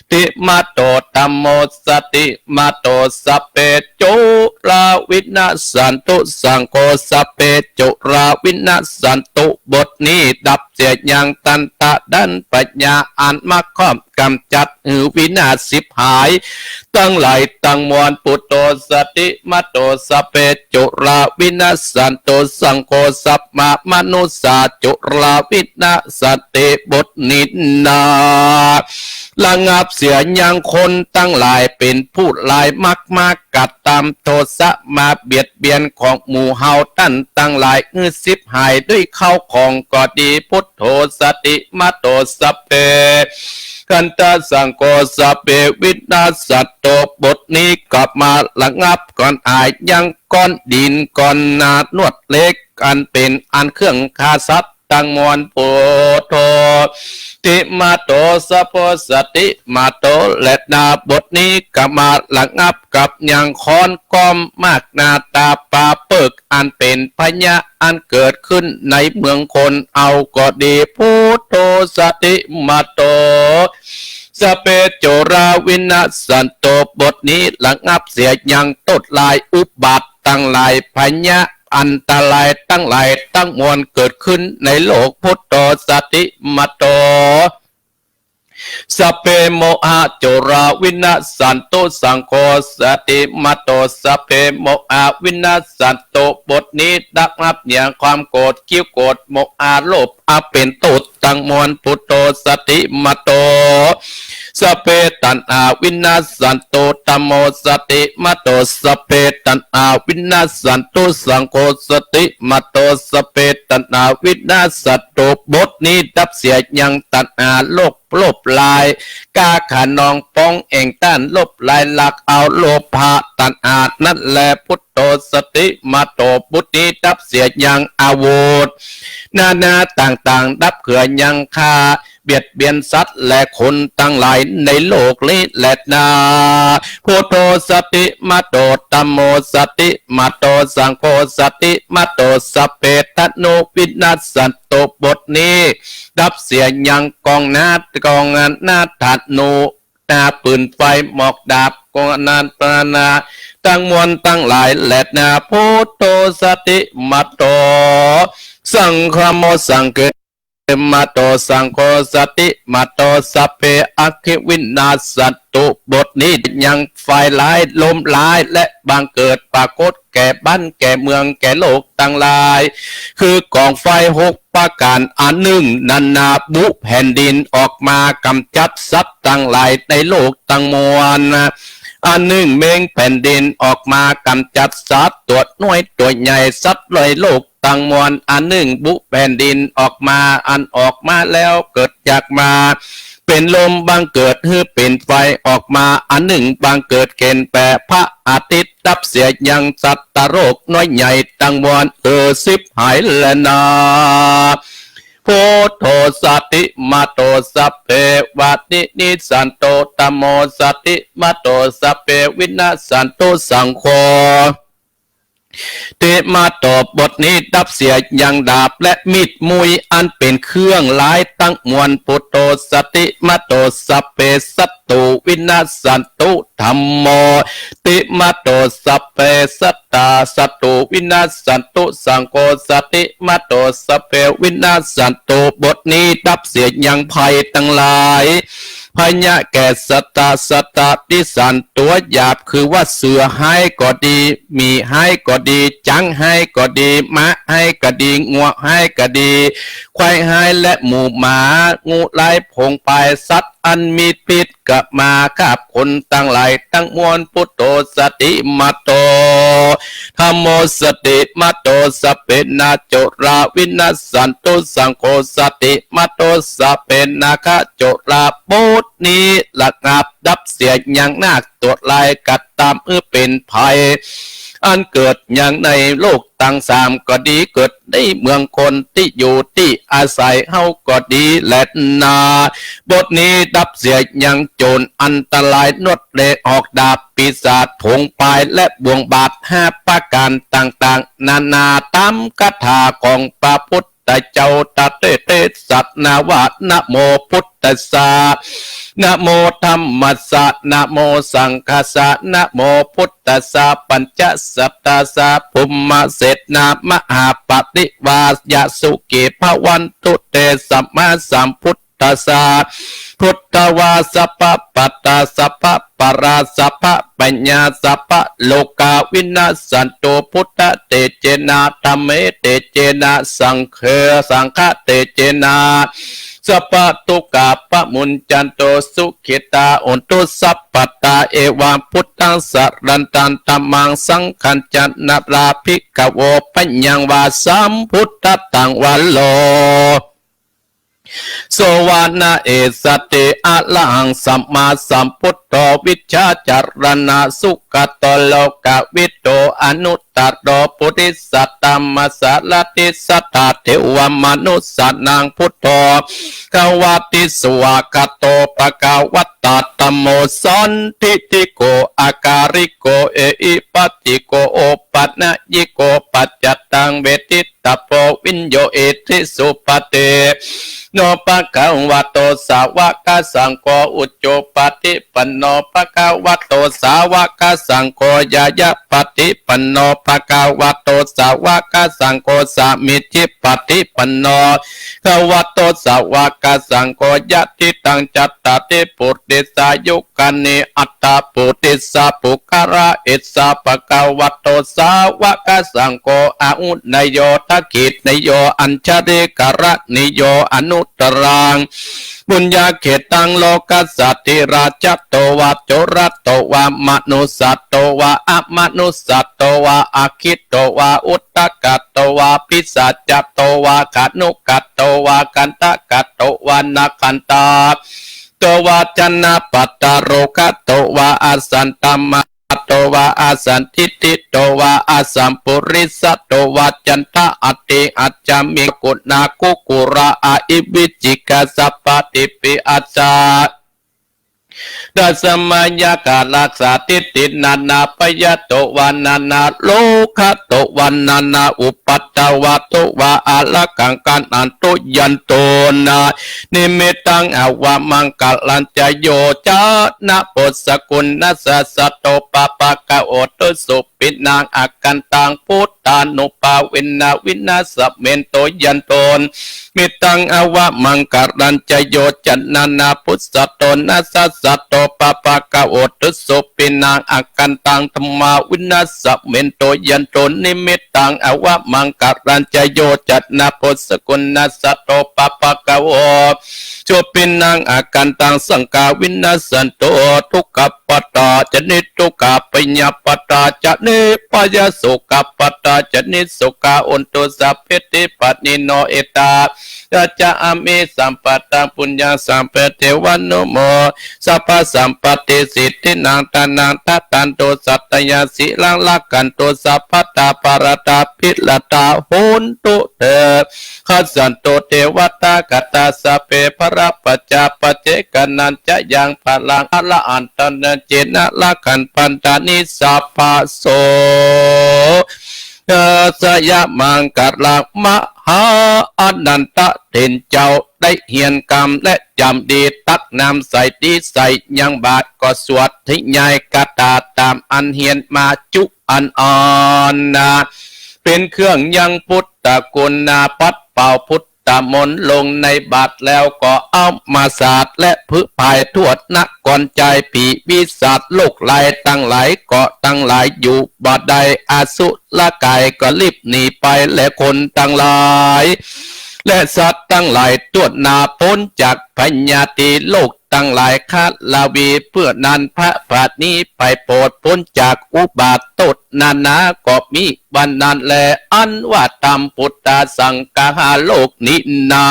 satimato, Dhammo satimato sabbe, Corā vinassantu, Saṅgho sabbe, Corā vinassantu. บทนี้ดับเสียยังตัณหาตัณหาพยาบาทอันมาครอบกำจัดหื้อวินาศฉิบหายตังหลายตังมวล Buddho satimato sabbe, Corā vinassantu, Saṅgho sabbamanussā, Corā vinassanti. บทนี้นา ระงับเสียยังคนตังหลายเป๋นผู้ร้ายมากๆ กระทำโทษะมาเบียดเบียนของหมู่เฮาต้านตังหลายหื้อฉิบหายด้วยข้าวของก็ดี Buddho satimato sabbe, Khandhasaṅgho sabbe vinassantu. บทนี้กลับมาระงับก๋อนอายยังก้อนดินก้อนหน้านวดเหล็ก อันเป๋นอันเครื่องฆ่าสัตว์ตังมวล Buddho satimato, Saṅgho satimato และนา บทนี้กลับมาระงับกับยังค้อนก้อมมากหน้าต๋าปาเปิ้ก อันเป๋นพยาบาทอันเกิดขึ้นในเมืองคนเฮาก็ดี Buddho satimato, สัพเพ โจรา วินัสสันตุ บทนี้ระงับเสียยังโต้ษร้ายอุบัติตังหลาย ภัยยะอันตรายตังหลายตังมวลเกิดขึ้นในโลก พุทโธ สติมาโต สัพเพ โมหะ โจรา วินัสสันตุ สังโฆ สติมาโต สัพเพ โมหะ วินัสสันตุ บทนี้ระงับเสียความโกรธ คิ้วโกรธ โมหะ โลภะ เป๋นโต้ษตังมวล พุทโธ สติมาโต สัพเพ ตัณหา วินัสสันตุ ธัมโม สติมาโต สัพเพ ตัณหา วินัสสันตุ สังโฆ สติมาโต สัพเพ ตัณหา วินัสสันตุ บทนี้ดับเสียยังตัณหา โลภ โลภร้าย กล้าขนองปองแอ่งต้าน โลภร้ายลักเอา โลภะตัณหานั้นแล พุทโธ สติมาโต บทนี้ดับเสียยังอาวุธนานาต่างๆ ดับเสียยังฆ่าเบียดเบียนสัตว์และคนตังหลายในโลกนี้แลนา พุทโธ สติมาโต ธัมโม สติมาโต สังโฆ สติมาโต สัพเพ ธนู วินัสสันตุ บทนี้ดับเสียยังกองนา กองนาธนู นาปืนไฟ หมอกดาบ กองนานาตังมวลตังหลายแลนา พุทโธ สติมาโต สัง ธัมโม สังโฆ มาโต สังโฆ สติมาโต สัพเพ อัคคี วินัสสันตุ บทนี้ยังไฟร้าย ลมร้าย และบังเกิดปรากฏแก่บ้านแก่เมืองแก่โลกตังหลาย คือกองไฟหกประก๋าน อันนึ่งนานา บุแผ่นดินออกมากำจัดสัตว์ตังหลายในโลกตังมวล อันนึ่งเมงแผ่นดินออกมากำจัดสัตว์ตั๋วน้อยตั๋วใหญ่ สัตว์ในโลกตังมวล อันนึ่งบุแผ่นดินออกมา อันออกมาแล้วเกิดจากมา เป๋นลมบังเกิดหื้อเป๋นไฟออกมา อันนึ่งบังเกิดเข็นแปะพระอาทิตย์ ดับเสียยังสัตว์โลกน้อยใหญ่ตังมวล เออ สิบหายแลนา พุทโธ สติมาโต สัพเพ วานินิสสันตุ ธัมโม สติมาโต สัพเพ วินัสสันตุ สังโฆ ติมาโต บทนี้ดับเสียยังดาบและมีดมุยอันเป๋นเครื่องร้ายตังมวล พุทโธ สติมาโต สัพเพ สัตตู วินัสสันตุ ธัมโม ติมาโต สัพเพ สัตตา สัตตู วินัสสันตุ สังโฆ สติมาโต สัพเพ วินัสสันตุ บทนี้ดับเสียยังภัยตังหลาย ภัยยะแก่สัตตา สัตตา ติสัน ตั๋วหยาบ คือว่าเสือฮ้ายก็ดี หมีฮ้ายก็ดี จ๊างฮ้ายก็ดี ม้าฮ้ายก็ดี งัวฮ้ายก็ดี ควายฮ้ายและหมูหมา งูร้ายผงปาย สัตว์อันมีพิษก็มาคาบคนตังหลายตังมวล พุทโธ สติมาโต ธัมโม สติมาโต สัพเพ นะ โจรา วินัสสันตุ สังโฆ สติมาโต สัพเพ นาคะ โจรา บทนี้ระงับดับเสียยังนาคตั๋วร้ายกระตำหื้อเป๋นภัย อันเกิดยังในโลกตังสามก็ดี เกิดในเมืองคนตี้อยู่ตี้อาศัยเฮาก็ดีแลนา บทนี้ดับเสียยังโจรอันตรายนวดเละหอกดาบปีศาจผงปายและบ่วงบาดห้าประก๋านต่างๆ นานาต๋ามคาถาของพระพุทธเจ้าตะเตเตสัตนาวา นะโมพุทธัสสะ นะโมธัมมัสสะ นะโมสังฆัสสะ นะโมพุทธัสสะ ปัญจสัตตาสะ ภุมมะเสนามหาปริวาสะ สุขีภวันตุเต สัมมาสัมพุทธัสสะ พุทธวา สัพพะปัตตา สัพพะปารา สัพพะปัญญา สัพพะโลกา วินัสสันตุ พุทธะเตเจนะ ธัมเมเตเจนะ สังเข สังฆะเตเจนะ สัพพะทุกขาปะมุญจันตุ สุขิตา โหนตุ สัพพะตา เอวัง พุทธัง สะรันตัง ธัมมัง สังฆัญจะ นะรา ภิกขะโว ปะยังวา สัมพุทธัตถัง วะโร โสวะ นะ เอสะติ อะระหัง สัมมาสัมพุทโธ วิชชาจารณะสุขะโต โลกะวิทู อนุตตะโร ปุริสะธัมมะสารถิ สัตถะเทวะมนุสสานัง พุทโธ ภะคะวะติ สวากขาโต ภะคะวะตะ ธัมโม สันทิฏฐิโก อะกาลิโก เอหิปัสสิโก โอ ปัณณยิโก ปัจจัตตังเวทิตาโพ วิญโญอิติสุปฏิปันโน ภะคะวะโต สาวกสังโฆ อุจุปฏิปันโน ภะคะวะโต สาวกสังโฆ ญาณปฏิปันโน ภะคะวะโต สาวกสังโฆ สามีจิปฏิปันโน ภะคะวะโต สาวกสังโฆ ยะทิตัง จัตตาริ ปุริสายุ คานิ อัตถะ ปุริสะปุคคละ อิสสะ ภะคะวะโต สาวกสังโฆ อาหุเนยโย ทักขิเนยโย อัญชลีกรณีโย อนุตตรัง ปุญญาเขตตัง โลกัสสะ เถระชะโตวา โจรโตวา มนุสสะโตวา อมนุสสะโตวา อักขิโตวา อุทกะโตวา ปิศาจโตวา ขานุกะโตวา คันทกะโตวา นาคันทะ โตวา ชนะปัตตะโรคะโตวา อสันตมะโตวา อสันทิฏฐิโตวา อสัมปุริสะโตวา จันทะ อัตถิ อัจจามิ กุณา คุกุระ อหิ วิจิกา สัพพะทิฏฐิ อัจฉา ตัสมา ยะถา ราคะ ทิฏฐิ นานา พยาโตวา นานา โรคะโตวา นานา อุปัทวะโตวา อะระหัง ขันธันตุ ยันโต นะ นิมิตตัง อวมังคะลัญจะ โย จะนะ ปุสสะกุณัสสะ สัตโต ปะปะกะโห ตุสุปิณัง อะคันตัง พุทธานุภาเวนะ วินาสะเมนโต ยันโต นิมิตตัง อวมังคะลัญจะ โย จะนะนะ ปุสสะโต นะสะ สัตโต ปะปะกะโห ตุสุปิณัง อะคันตัง ธัมมา วินาสะเมนโต ยันโต นิมิตตัง อวมังคะลัญจะ โย จะนะ ปุสสะกุณัสสะโต ปะปะกะโห สุปิณัง อะคันตัง สังฆา วินาสสันโต ทุกขะ ปัตตา จะ นิสสุขา พยาปาทา จะ นิพพยะ โสกะ ปัตตา จะ นิสโสกา โหนตุ สัพเป สัพพะ ปะนิโน เอตา จะ อามิ สัมปะทา ปุญญา สัพเพ เทวานุโม สัพพะ สัมปะติ สิทธินัง ทานัง ทะตันตุ สัตตะยา สีลัง รักขันตุ สัพพะทา ภะระตา ภิระตา โหนตุ เต ขัสสันตุ เทวะตา คาตา สัพเพ ภะระ ปัจจา ปัจเจกานัญจะยัง ภะรัง อะระหันตานัญเจนะ รักขันตันตานิ สัพพะ โส เออ สยมังคะลัง มหา อนันทะเถรเจ้า ได้เฮียนกำและจำดี ตักน้ำใส่ตี้ใส่ยังบาตร ก็สวดทยายคาถาต๋ามอันเฮียนมาจุอันอันนะ เป๋นเครื่องยังพุทธคุณนะ ปัดเป่าพุทธมนต์ลงในบาตรแล้ว ก็เอามาสาดและผึพายทั่วนะ ก่อนจายผีปีศาจโรคร้ายตังหลาย เกาะตังหลายอยู่บ่ได้ อสุรกายก็รีบหนีไป และคนตังหลาย และสัตว์ตังหลายทั่วหน้า ป๊นจากพยาธิโรคตังหลาย คาราวี เปื้อนั้นพระบาทนี้ไปโปรดป๊นจากอุบาทโต้ษนานา ก็มีวันนั้นแล อันว่าธรรมปุตตะสังคาหาโรคนี้นา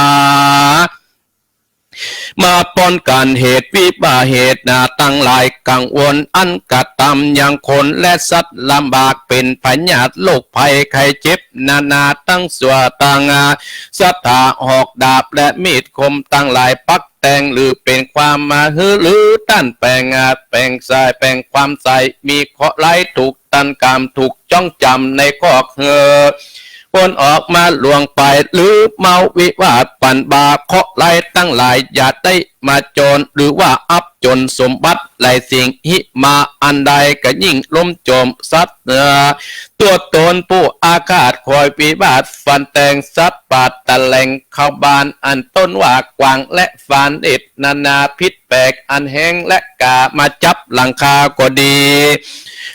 มาป๊นก๋านเหตุวิบัติเหตุนาตังหลาย กังวลอันกระทำยังคนและสัตว์ลำบาก เป๋นพยาธิโรคภัยไข้เจ็บนานาตังสั่วตัง สถาหอกดาบและมีดคมตังหลาย ปักแต่งหรือเป๋นความมาหื้อหรือต้านแป๋ง แป๋งสายแป๋งความใส่ มีเคราะห์ร้ายถูกต้านกรรม ถูกจ้องจำในคอกเฮือ คนออกมาล่วงไป หรือเมาวิวาทปันบา เคราะห์ร้ายตังหลาย อย่าได้มาโจร หรือว่าอับจนสมบัติหลายสิ่ง หิมาอันใดก็ยิ่งล้มโจมสัตว์เนื้อ ตัวตนผู้อาฆาตคอยวิวาทฟันแตงสัตว์ป่าตะแหลงเข้าบ้าน อันต้นว่ากวางและฟานเอ็ดนานาพิษแปลกอันแห้งและกามาจับหลังคาก็ดี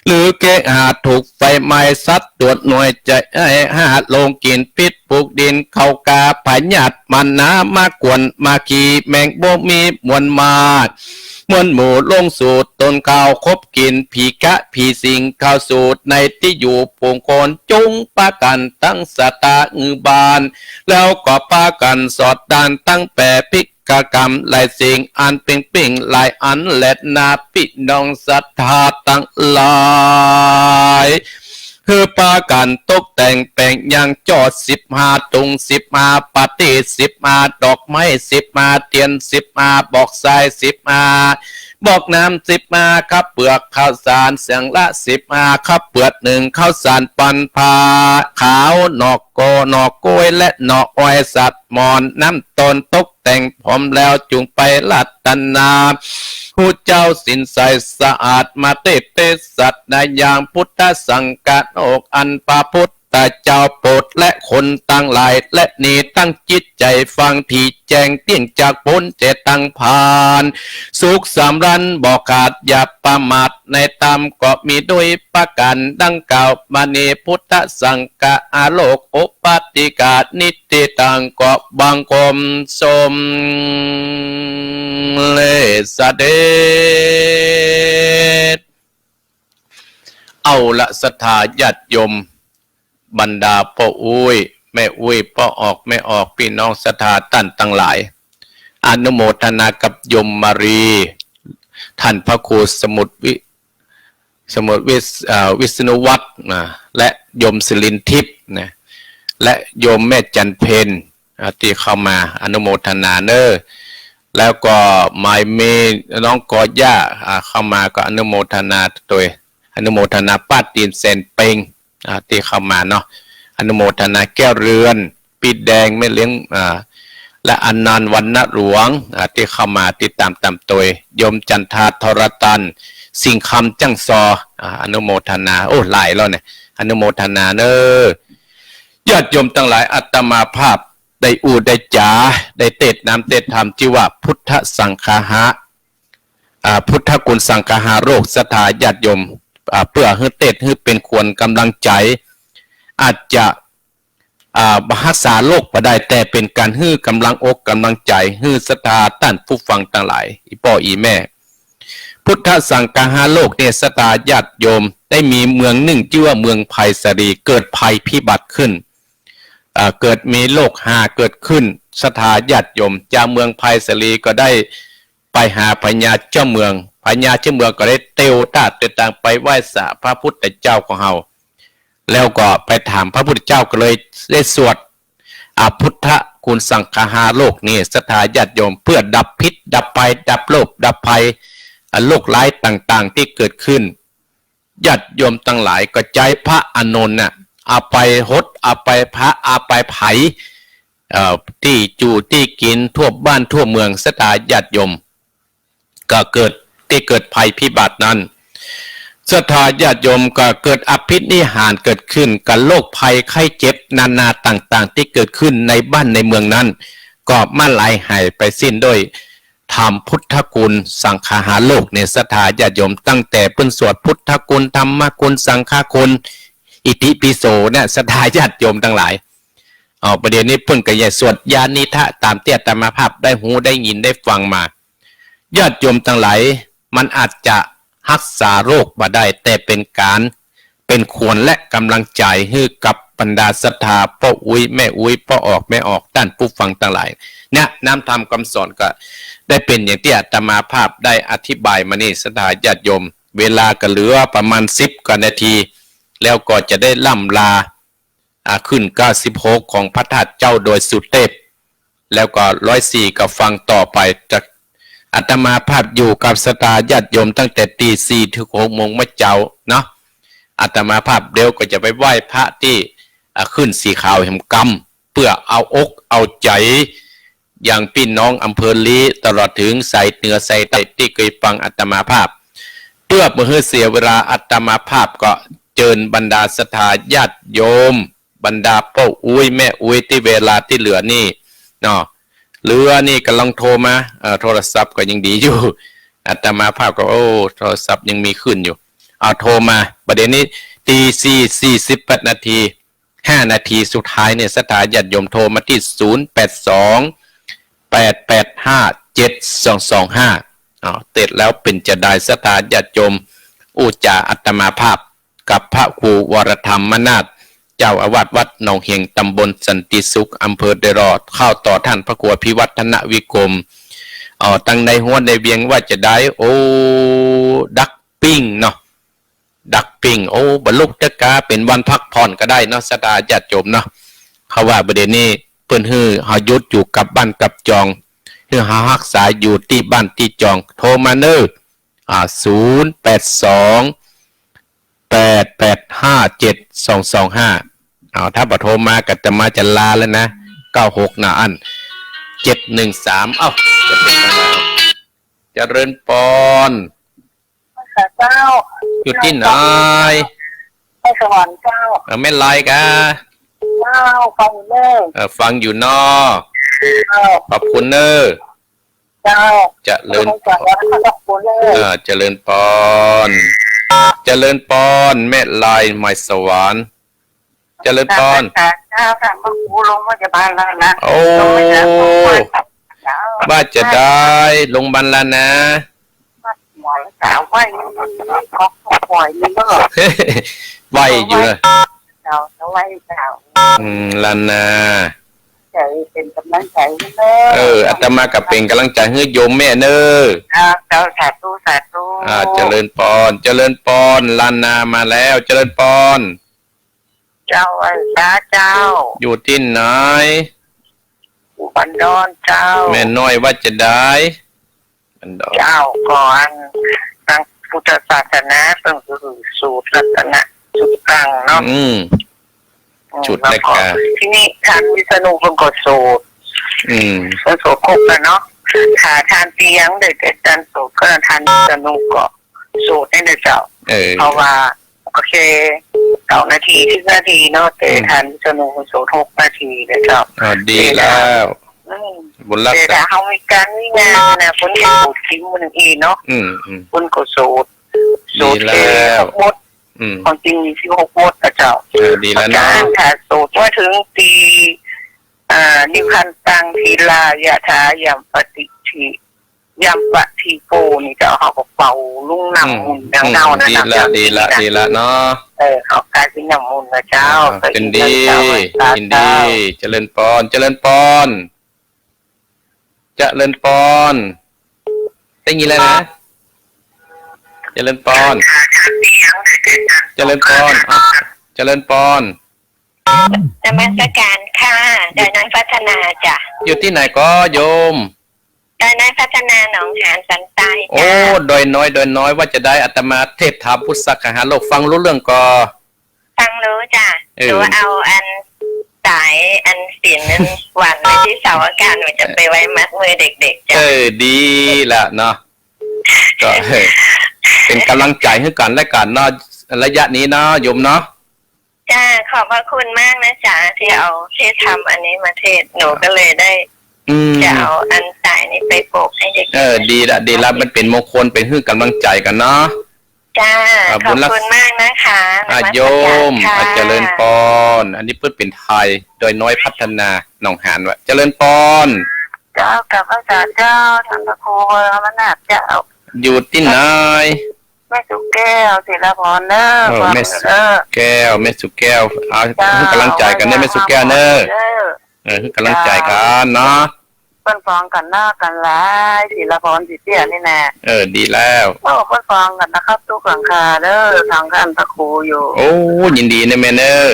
หรือเคหะถูกไฟไหม้สัตว์ตรวจหน่วยจะให้ห้าโลงกิ๋นพิษปลูกดินเข้ากาพยาธิมันนามากวนมาขี่แมงบ่มีมวลมาก มวลหมู่ลงสู่ตนเข้าคบกิ๋นผีกะผีสิงเข้าสู่ในตี้อยู่ฝูงคน จุ่งปากั๋นตั้งสตาหื้อบ้าน แล้วก็ปากั๋นสอดด้านตั้งแปดพิกกรรมหลายสิ่งอันเป่งเป่งหลายอันแลนาพี่น้องศรัทธาตังหลาย หื้อปากั๋นตกแต่งแป๋งยังจ้อสิบห้าตุงสิบห้าปาตี้สิบห้าดอกไม้สิบห้าเตียนสิบห้าบอกทรายสิบห้า บอกน้ำสิบห้าข้าวเปลือก ข้าวสารเสียงละสิบห้าข้าวเปลือก นึ่งข้าวสารปันผ้าขาว หน่อโก้ หน่อก๊วย และหน่ออ้อย สัตว์หมอน น้ำต้นตกแต่งพร้อมแล้ว จุ่งไปรัตนา ฮู้เจ้าศีลใสสะอาด มาเตเตสัตว์นายาง พุทธสังฆะโลก อันพระพุทธเจ้าโปรด และคนตังหลาย และนี้ตั้งจิตใจ๋ฟัง ตี้แจ้งเตี้ยงจากป๊นเจตังพาน สุขสำราญบ่ขาด อย่าประมาทในธรรม ก็มีด้วยประการดังกล่าวมานี้ พุทธสังฆะโลก โอปปาติกานิฏฐิตัง ก็บังคมสมเร็จเสด็จ เอาละศรัทธาญาติโยม บรรดาป้ออุ๊ย แม่อุ๊ย ป้อออก แม่ออก ปี้น้องศรัทธาต้านตังหลาย อนุโมทนากับโยมมารี ต้านพระครูสมุทรวิ สมุทรวิษ- เอ่อ วิษณุวัฒน์นะ และโยมสิรินทิพย์นะ และโยมแม่จันเพ็ญ อ่า ตี้เข้ามา อนุโมทนาเน้อ แล้วก็หมายมีน้องกอหญ้า อ่า เข้ามาก็อนุโมทนาตวย อนุโมทนาป้าตีนแสนเปง อ่า ตี้เข้ามาเนาะ อนุโมทนาแก้วเรือน ปี้แดง แม่เลี้ยง อ่า และอนันต์วรรณหลวง อ่า ตี้เข้ามาติดต๋ามต๋ามตวย โยมจันทา ทรตัน สิงห์คำ จ้างซอ อ่า อนุโมทนา โอ้ หลายแล้วเนี่ย อนุโมทนาเน้อ ญาติโยมตังหลาย อาตมาภาพได้อู้ได้จ๋า ได้เตสน์น้ำเตสน์ธรรม จื้อว่าพุทธสังคหะ อ่า พุทธคุณสังคหะโลก ศรัทธาญาติโยม อ่า เปื้อหื้อเตสน์หื้อเป๋นขวัญก๋ำลังใจ๋ อาจจะ อ่า บ่ฮักษาโลกบ่ได้ แต่เป๋นก๋านหื้อก๋ำลังอกก๋ำลังใจ๋ หื้อศรัทธาต้านผู้ฟังตังหลาย อี่ป้ออี่แม่ พุทธสังคหะโลกเนี่ย ศรัทธาญาติโยม ได้มีเมืองนึ่งจื้อว่าเมืองไพศาลี เกิดภัยพิบัติขึ้น อ่า เกิดมีโรคฮาเกิดขึ้น ศรัทธาญาติโยม จาวเมืองไพศาลีก็ได้ไปหาพญาเจ้าเมือง พญาเจ้าเมืองก็ได้เตียวต้าเตียวตางไปไหว้สาพระพุทธเจ้าของเฮา แล้วก็ไปถามพระพุทธเจ้า ก็เลยได้สวด อ่า พุทธคุณสังคหะโลกนี่ ศรัทธาญาติโยม เปื้อดับพิษดับภัย ดับโรคดับภัย อ่า โรคร้ายต่างๆ ตี้เกิดขึ้น ญาติโยมตังหลาย ก็ใจ๊พระอานนท์น่ะ เอาไปหด เอาไปพระ เอาไปไผ เอ่อ ตี้อยู่ตี้กิ๋นทั่วบ้านทั่วเมือง ศรัทธาญาติโยม ก็เกิด ตี้เกิดภัยพิบัตินั้น ศรัทธาญาติโยม ก็เกิดอภินิหารเกิดขึ้น กับโรคภัยไข้เจ็บนานาต่างๆ ตี้เกิดขึ้นในบ้านในเมืองนั้น ก็มาลายหายไปสิ้นด้วย ธรรมพุทธคุณสังคหะโลกเนี่ย ศรัทธาญาติโยม ตั้งแต่เปิ้นสวดพุทธคุณ ธรรมคุณ สังฆคุณ อิติปิโสเนี่ย ศรัทธาญาติโยมตังหลาย อ๋อ ประเดี๋ยวนี้เปิ้นก็ยังสวดยานิทะ ต๋ามตี้อาตมาภาพได้ฮู้ได้ยินได้ฟังมา ญาติโยมตังหลาย มันอาจจะฮักษาโรคบ่ได้ แต่เป๋นก๋าน เป๋นขวัญและก๋ำลังใจ๋หื้อกับบรรดาศรัทธาป้ออุ๊ยแม่อุ๊ย ป้อออกแม่ออก ต้านผู้ฟังตังหลาย เนี่ย น้ำธรรมคำสอนก็ได้เป๋นอย่างตี้อาตมาภาพได้อธิบายมานี่ ศรัทธาญาติโยม เวลาก็เหลือประมาณสิบกว่านาที แล้วก็จะได้ร่ำลา อ่า ขึ้นเก้าสิบหกของพระธาตุเจ้าดอยสุเตพ แล้วก็ร้อยสี่ก็ฟังต่อไป จากอาตมาภาพอยู่กับศรัทธาญาติโยมตั้งแต่ตีสี่ถึงหกโมงเมื่อเจ๊าเนาะ อาตมาภาพเดี๋ยวก็จะไปไหว้พระตี้ อ่า ขึ้นสีขาวแหมกำ เปื้อเอาอกเอาใจ๋ อย่างปี้น้องอำเภอลี้ ตลอดเถิงสายเหนือสายใต้ตี้เกยฟังอาตมาภาพ เปื้อบ่หื้อเสียเวลา อาตมาภาพก็เจิญบรรดาศรัทธาญาติโยม บรรดาป้ออุ๊ยแม่อุ๊ยตี้เวลาตี้เหลือนี่เนาะ เหลือนี่ก่ำลังโทรมา เอ่อ โทรศัพท์ก็ยังดีอยู่ อาตมาภาพก็ โอ้ โทรศัพท์ยังมีขึ้นอยู่ เอาโทรมา ประเดี๋ยวนี้ตีสี่สี่สิบแปดนาที ห้านาทีสุดท้ายเนี่ย ศรัทธาญาติโยมโทรมาตี้ ศูนย์แปดสอง แปดแปดห้า เจ็ดสองสองห้า เอา เสร็จแล้วเป๋นจาใดศรัทธาญาติโยม อู้จ๋าอาตมาภาพกับพระครูวรธรรมนาถ เจ้าอาวาสวัดหนองเห็ง ตำบลสันติสุข อำเภอดอยหล่อ เข้าต่อต้านพระครูอภิวัฒนวิกรม เอา ตังในฮั้วในเวียงว่าจาใด โอ้ ดักปิ้งเนาะ ดักปิ้ง โอ้ บ่ลุกเต๊อะกา เป๋นวันพักผ่อนก็ได้เนาะ ศรัทธาญาติโยมเนาะ เขาว่าประเดี๋ยวนี้เปิ้นหื้อเฮาหยุดอยู่กับบ้านกับจอง หื้อเฮาฮักษาอยู่ตี้บ้านตี้จอง โทรมาเน้อ อ่า ศูนย์แปดสอง แปดแปดห้าเจ็ดสองสองห้า เอา ถ้าบ่โทรมาก็อาตมาจะลาแล้วนะ เก้าหก นะ อั้น เจ็ดหนึ่งสาม เอ้า จะเป็นอะไร เจริญปอน เจ้า อยู่ตี้ไหน แม่สวรรค์เจ้า เออ แม่ลายกา เจ้า ฟังอยู่เน่อ เออ ฟังอยู่เน่อ เจ้า ขอบคุณเน่อ เจ้า เจริญ ขอบคุณเน่อ เออ เจริญปอน เจริญปอน แม่ลาย แม่สวรรค์ เจริญปอน ค่ะ ค่ะ ค่ะ เมื่อครูลงพยาบาลแล้วนะ โอ้ ลงไปแล้ว เจ้า ว่าจะได้ ลงพยาบาลแล้วนะ หมอสาวไหว้ ขอ ขอปล่อยนี่เนอะ ไหว้อยู่นะ เจ้า ไหว้เจ้า อืม ละนา ใจเป็นกำลังใจให้เนอะ เออ อาตมาก็เป็นกำลังใจให้โยมแม่เนอะ อ่า เจ้า สาธุ สาธุ อ่า เจริญปอน เจริญปอน ละนามาแล้ว เจริญปอน เจ้า ไหว้พระเจ้า อยู่ตี้ไหน อยู่บันดอนเจ้า แม่น้อยว่าจะได้ บันดอน เจ้า ก็อัน ตางพุทธศาสนาเปิ้นก็คือสูตรรัตนสูตรตังเนาะ อืม อืม สูตร แล้วก็ แล้วก็ ทีนี้ท่านวิษณุเปิ้นก็สูตร อืม เปิ้นสูตรครบแล้วเนาะ ถ้าท่านเตียงได้แต่ท่านสูตรก็ท่านวิษณุก็ สูตรนี่นะเจ้า เออ เพราะว่าก็แค่เก้านาที สิบนาทีเนาะ แต่ อืม ท่านวิษณุสูตรหกนาทีนะเจ้า อ่า ดีแล้ว อืม บุญรักษา แต่ถ้าเฮามีการมีงานนะ เปิ้นก็สูตรจริงมันอีเนาะ อืม อืม เปิ้นก็สูตร สูตร ดีแล้ว เอ่อ หกบท อืม ของจริงมีสิบหกบทนะเจ้า เออ ดีแล้วเนาะ อาจารย์ ถ้าสูตรว่าถึงตี อ่า นิพพันตัง ทีลา ยะถา ยัมปะติ ยัมปะทีโป นี่เจ้า เฮาก็เป่าลงน้ำมนต์ อืม อย่างเฮานั่นนะ ดีละ เจ้า ดีละ ดีละเนาะ เออ เฮากลายเป็นน้ำมนต์นะเจ้า อ่า ก็ ยินดี เจ้า ยินดี เจ้า เจริญปอน เจริญปอน เจริญปอน ได้ยินแล้วนะ เจริญปอน เจริญปอน อ่ะ เจริญปอน นมัสการค่ะ ดอยน้อยพัฒนาจ้ะ อยู่ตี้ไหนก็โยม ดอยน้อยพัฒนาหนองหานสันทรายจ้ะ โอ้ ดอยน้อย ดอยน้อย ว่าจะได้ อาตมาเทศน์ถามพุทธศาสนาโลก ฟังรู้เรื่องก่อ ฟังรู้จ้ะ เออ หนูเอาอันสายอันศีลอันหวานไว้ตี้เสาอากาศ หนูจะไปไว้มัดมือเด็กๆจ้ะ เออ ดีละเนาะ ก็ เป็นกำลังใจซึ่งกันและกันเนาะ ระยะนี้เนาะ โยมเนาะ จ้า ขอบพระคุณมากนะจ๊ะ ที่เอาเทศน์ธรรมอันนี้มาเทศน์ หนูก็เลยได้ อืม จะเอาอันสายนี้ไปปลูกให้เด็กๆ เออ ดีละ ดีละ มันเป็นมงคล เป็นซึ่งกำลังใจกันเนาะ จ้า อ่า ขอบคุณมากนะคะ อ่ะ นมัสการค่ะ โยม อ่ะ เจริญปอน อันนี้เปิ้นเป๋นไทย ดอยน้อยพัฒนา หนองหาน ว่า เจริญปอน เจ้า กราบไหว้สาเจ้า ท่านพระครูวรมนาถเจ้า อยู่ตี้ไหน แม่สุแก้ว ศิลาพรเนอะ เออ แม่สุแก้ว แม่สุแก้ว เอา เจ้า ซึ่งกำลังใจกันเนอะ แม่สุแก้วเนอะ เออ ซึ่งกำลังใจกันเนาะ เปิ้นฟ้องกันนักกันหลาย ศิลาพร ศรีเตี้ยนี่นะ เออ ดีแล้ว โอ้ เปิ้นฟ้องกันนะครับ ทุกหลังคาเด้อ ทางท่านพระครูอยู่ โอ้ ยินดีนะแม่เนอะ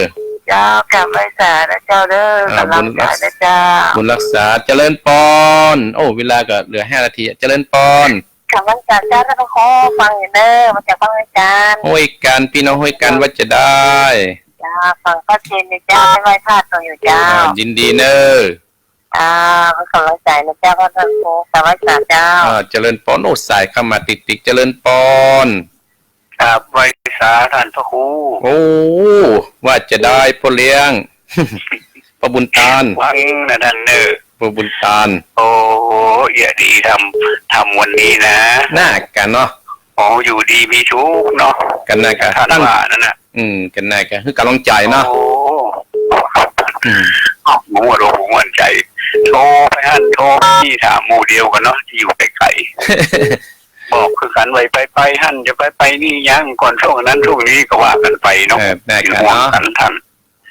เจ้า กราบไหว้สานะเจ้าเด้อ อ่า กำลังใจนะเจ้า บุญรักษา บุญรักษา เจริญปอน โอ้ เวลาก็เหลือห้านาที เจริญปอน กำลังใจเจ้า ท่านพระครู ฟังอยู่เด้อ มาจากฟังอาจารย์ ห้วยกัน พี่น้องห้วยกัน ว่าจะได้ เจ้า ฟังพระเทศน์นะเจ้า ไหว้พระอยู่เจ้า อ่า ยินดีเนอะ อ่า เป็นกำลังใจนะเจ้า พระท่านครู สวัสดีเจ้า อ่า เจริญปอน โอ้ สายเข้ามาติดๆ เจริญปอน กราบไหว้สาท่านพระครู โอ้ ว่าจะได้พ่อเลี้ยง พ่อบุญตาน ฟังนะท่านเนอะ พ่อบุญตาน โอ้ เอี่ยดีทำ ทำวันนี้นะ น่ากันเนาะ อ๋อ อยู่ดีมีสุขเนาะ กันน่ากัน ท่านว่านั่นน่ะ อืม กันน่ากัน ซึ่งกำลังใจเนาะ โอ้ อืม อ้าว ม่วนอกม่วนใจ โทรไปหั้น โทรไปนี่ ถามหมู่เดียวกันเนาะ ตี้อยู่ไกลๆ บอกคือกันว่าไป ไปหั้น จะไป ไปนี่ยัง ก่อนช่วงนั้นช่วงนี้ก็ว่ากันไปเนาะ เออ น่ากันเนาะ เป็นห่วงกันท่าน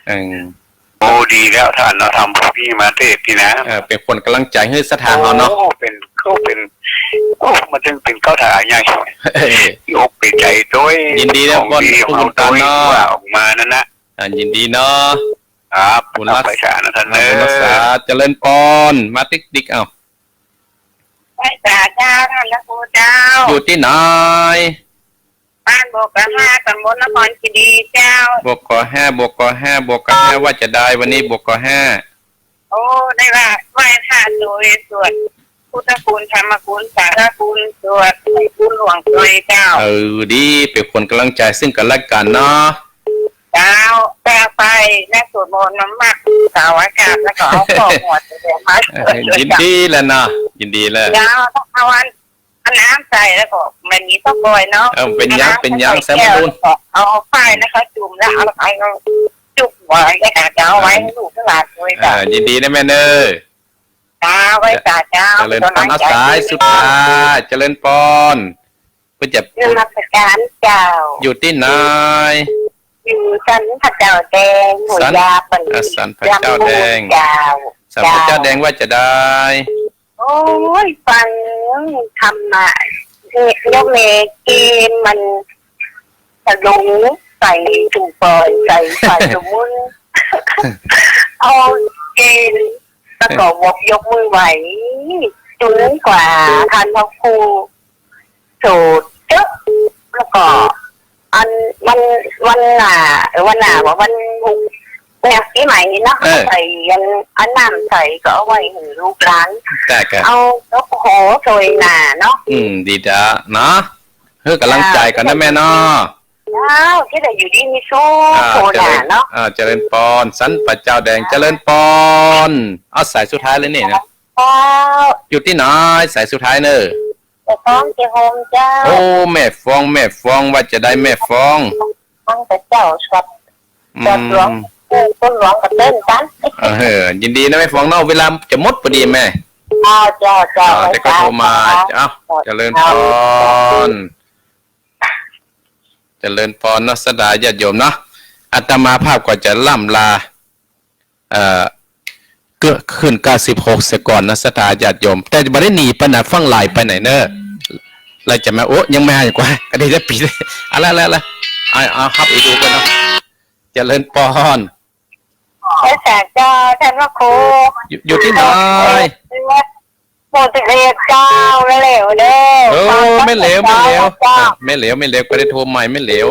เออ โอ้ ดีแล้วท่านเนาะ ทำพวกนี้มาเทศน์นี่นะ เออ เป็นคนกำลังใจให้ศรัทธาเฮาเนาะ โอ้ เป็น ก็เป็น โอ้ มันจึงเป็นเก้าถาใหญ่ เออ ที่อกเป็นใจด้วย ยินดีนะ ของดี พ่อบุญตานเนาะ ของดีของเฮาด้วย ว่าออกมานั่นนะ อ่า ยินดีเนาะ ครับ บุญรักษา ไปสานะท่าน อ่า เนอะ บุญรักษา เจริญปอน มาติ๊กติ๊ก เอ้า ไหว้สาเจ้า ต้านพระครูเจ้า อยู่ตี้ไหน บ้านบกกะห้า ตำบลนครคีรีเจ้า บกกะห้า บกกะห้า บกกะห้า ว่าจะใด วันนี้บกกะห้า โอ้ ได้ว่าไหว้พระโตย สวดพุทธคุณ ธรรมคุณ สังฆคุณ สวดคุณหลวงโตยเจ้า เออ ดี เป๋นขวัญก๋ำลังใจ๋ซึ่งกั๋นและกั๋นเนาะ เจ้า แต่ไปนั่งสวดมนต์มามักเสาร์อาทิตย์ แล้วก็เอาข้อมูลมา เออ ยินดีแหละเนาะ ยินดีแหละ เจ้า เอาอัน เอาน้ำใส่แล้วก็มันมีข้าวกล้วยเนาะ เออ เป๋นหยัง เอาน้ำ เป๋นหยัง ใส่ แซม แก้ว บุญ แล้วก็เอาฝ้ายนะคะจุ่มแล้วเอา เอาจุ่มหัวแล้วก็จะเอาไว้ให้ลูกหลานด้วย เออ จ้ะ ยินดีนะแม่เนอะ จ้า ไหว้สาเจ้า เจริญพร เอาสายสุดท้าย เจริญพร เปิ้นจะ นมัสการเจ้า อยู่ตี้ไหน อยู่สันพระเจ้าแดง หัวยา สัน ปัน อ่ะ สันพระเจ้าแดง ลำพูนเจ้า สันพระเจ้าแดง เจ้า ว่าจะใด โอ้ย ฟังธรรมะ เนี่ย โยมแม่เกมมันสะดุ้งใส่ถุงปอย ใส่ผ้าสมุน เอาเกม แล้วก็วกยกมือไหว้ จุนกว่าท่านพระครู โสดเจ๊ะ แล้วก็ อันวัน วันหน้า เออ วันหน้าว่าวันพุธเนี่ย ปี๋ใหม่นี่เนาะ เออ ใส่อัน อันน้ำใส่ก็เอาไว้หื้อลูกหลาน จ้ะ ครับ เอา โอ้โห โชยหน้าเนาะ อืม ดีจ้ะเนาะ หื้อก๋ำลังใจ๋กั๋นนะแม่เนาะ เจ้า จะได้อยู่ดีมีสุข อ่า โชยหน้าเนาะ เจริญ อ่า เจริญพร สันพระเจ้าแดง เจริญพร เอาสายสุดท้ายเลยนี่นะ เจ้า อยู่ตี้ไหน สายสุดท้ายเนอะ แม่ฟองเจ๊โฮมเจ้า โอ้ แม่ฟอง แม่ฟอง ว่าจะใดแม่ฟอง ฟังแต่เจ้าสวด อืม สวดหลวง เออ คุณหลวงก็เต้นกั๋น เออ ยินดีนะแม่ฟองเนาะ เวลาจะหมดพอดีแม่ เจ้า เจ้า เจ้า อ่า เดี๋ยวก็โทรมา เจ้า เอ้า เจริญพร เจริญพรเนาะ ศรัทธาญาติโยมเนาะ อาตมาภาพก็จะล่ำลา เอ่อ เกื้อ ขึ้นเก้าสิบหกเสียก่อนนะ ศรัทธาญาติโยม แต่บ่ได้หนีไปไหน ฟั่งไลน์ไปไหนเนอะ แล้วจะมา โอ้ ยังไม่หายกว่า ก็ได้จะปิด เอาละ เอาละ เอาละ เอา ฮับอีกดูก่อนเนาะ เจริญพร ไหว้สาเจ้า ท่านพระครู อยู่ อยู่ตี้ไหน หมู่สิบเอ็ด หมู่สิบเอ็ดเจ้า แม่เหลวเด้อ เออ แม่เหลว แม่เหลว เจ้า อ่ะ แม่เหลว แม่เหลว ก็ได้โทรใหม่ แม่เหลว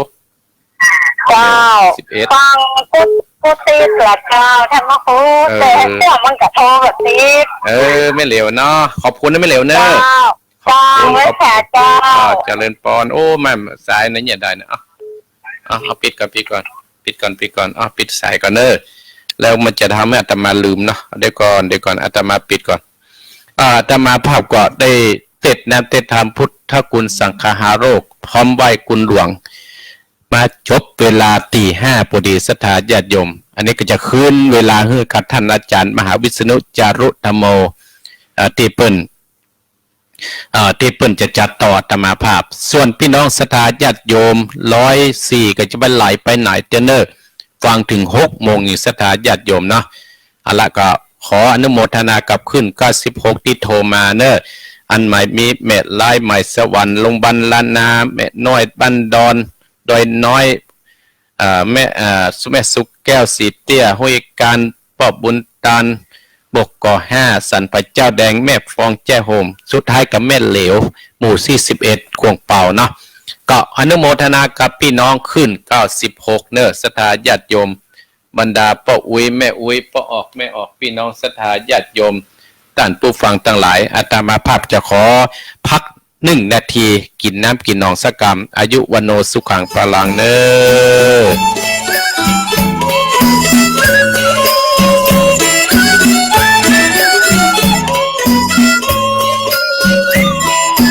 เจ้า สิบเอ็ด ฟังพุทธ พุทธิสละเจ้า ท่านพระครู เออ แต่พวกมันกระโทรแบบนี้ เออ แม่เหลวเนาะ ขอบคุณนะแม่เหลวเนอะ เจ้า ขอบคุณ เจ้า ขอบคุณ ไหว้สาเจ้า อ่า เจริญพร โอ้ แม่สายไหนเนี่ยได้เนี่ย เอา เอา เอา ปิดก่อน ปิดก่อน ปิดก่อน ปิดก่อน เอา ปิดสายก่อนเนอะ แล้วมันจะทำให้อาตมาลืมเนาะ เดี๋ยวก่อน เดี๋ยวก่อน อาตมาปิดก่อน อ่า อาตมาภาพก็ได้เทศน์นะ เทศน์ธรรมพุทธคุณสังคหาโรค พร้อมไหว้คุณหลวง มาจบเวลาตีห้าพอดี ศรัทธาญาติโยม อันนี้ก็จะคืนเวลาหื้อกับท่านอาจารย์มหาวิษณุจารุธัมโม เอ่อ ตี้เปิ้น เอ่อ ตี้เปิ้นจะจัดต่ออาตมาภาพ ส่วนพี่น้องศรัทธาญาติโยมร้อยสี่ ก็จะบ่ไหลไปไหนเตี้ยเน่อ ฟังเถิงหกโมงอีก ศรัทธาญาติโยมเนาะ เอาละ ก็ขออนุโมทนากับคลื่นเก้าสิบหกตี้โทรมาเน่อ อันหมายมีแม่ลาย หมายสวรรค์ โรงพยาบาลล้านนา แม่น้อยบ้านดอน ดอยน้อย เอ่อ แม่ เอ่อ แม่สุขแก้ว สีเตี้ย ห้วยกาญ ป้อบุญตาน บกกห้า สันป่าเจ้าแดง แม่ฟอง แจ้โฮม สุดท้ายกับแม่เหลว หมู่ตี้สิบเอ็ด ขวงเป่าเนาะ ก็อนุโมทนากับพี่น้องคลื่นเก้าสิบหกเน่อ ศรัทธาญาติโยม บรรดาป้ออุ๊ย แม่อุ๊ย ป้อออก แม่ออก พี่น้องศรัทธาญาติโยม ต้านผู้ฟังตังหลาย อาตมาภาพจะขอพักหนึ่งนาที กิ๋นน้ำกิ๋นหนองสักกำ อายุวัณโณสุขังพลังเน่อ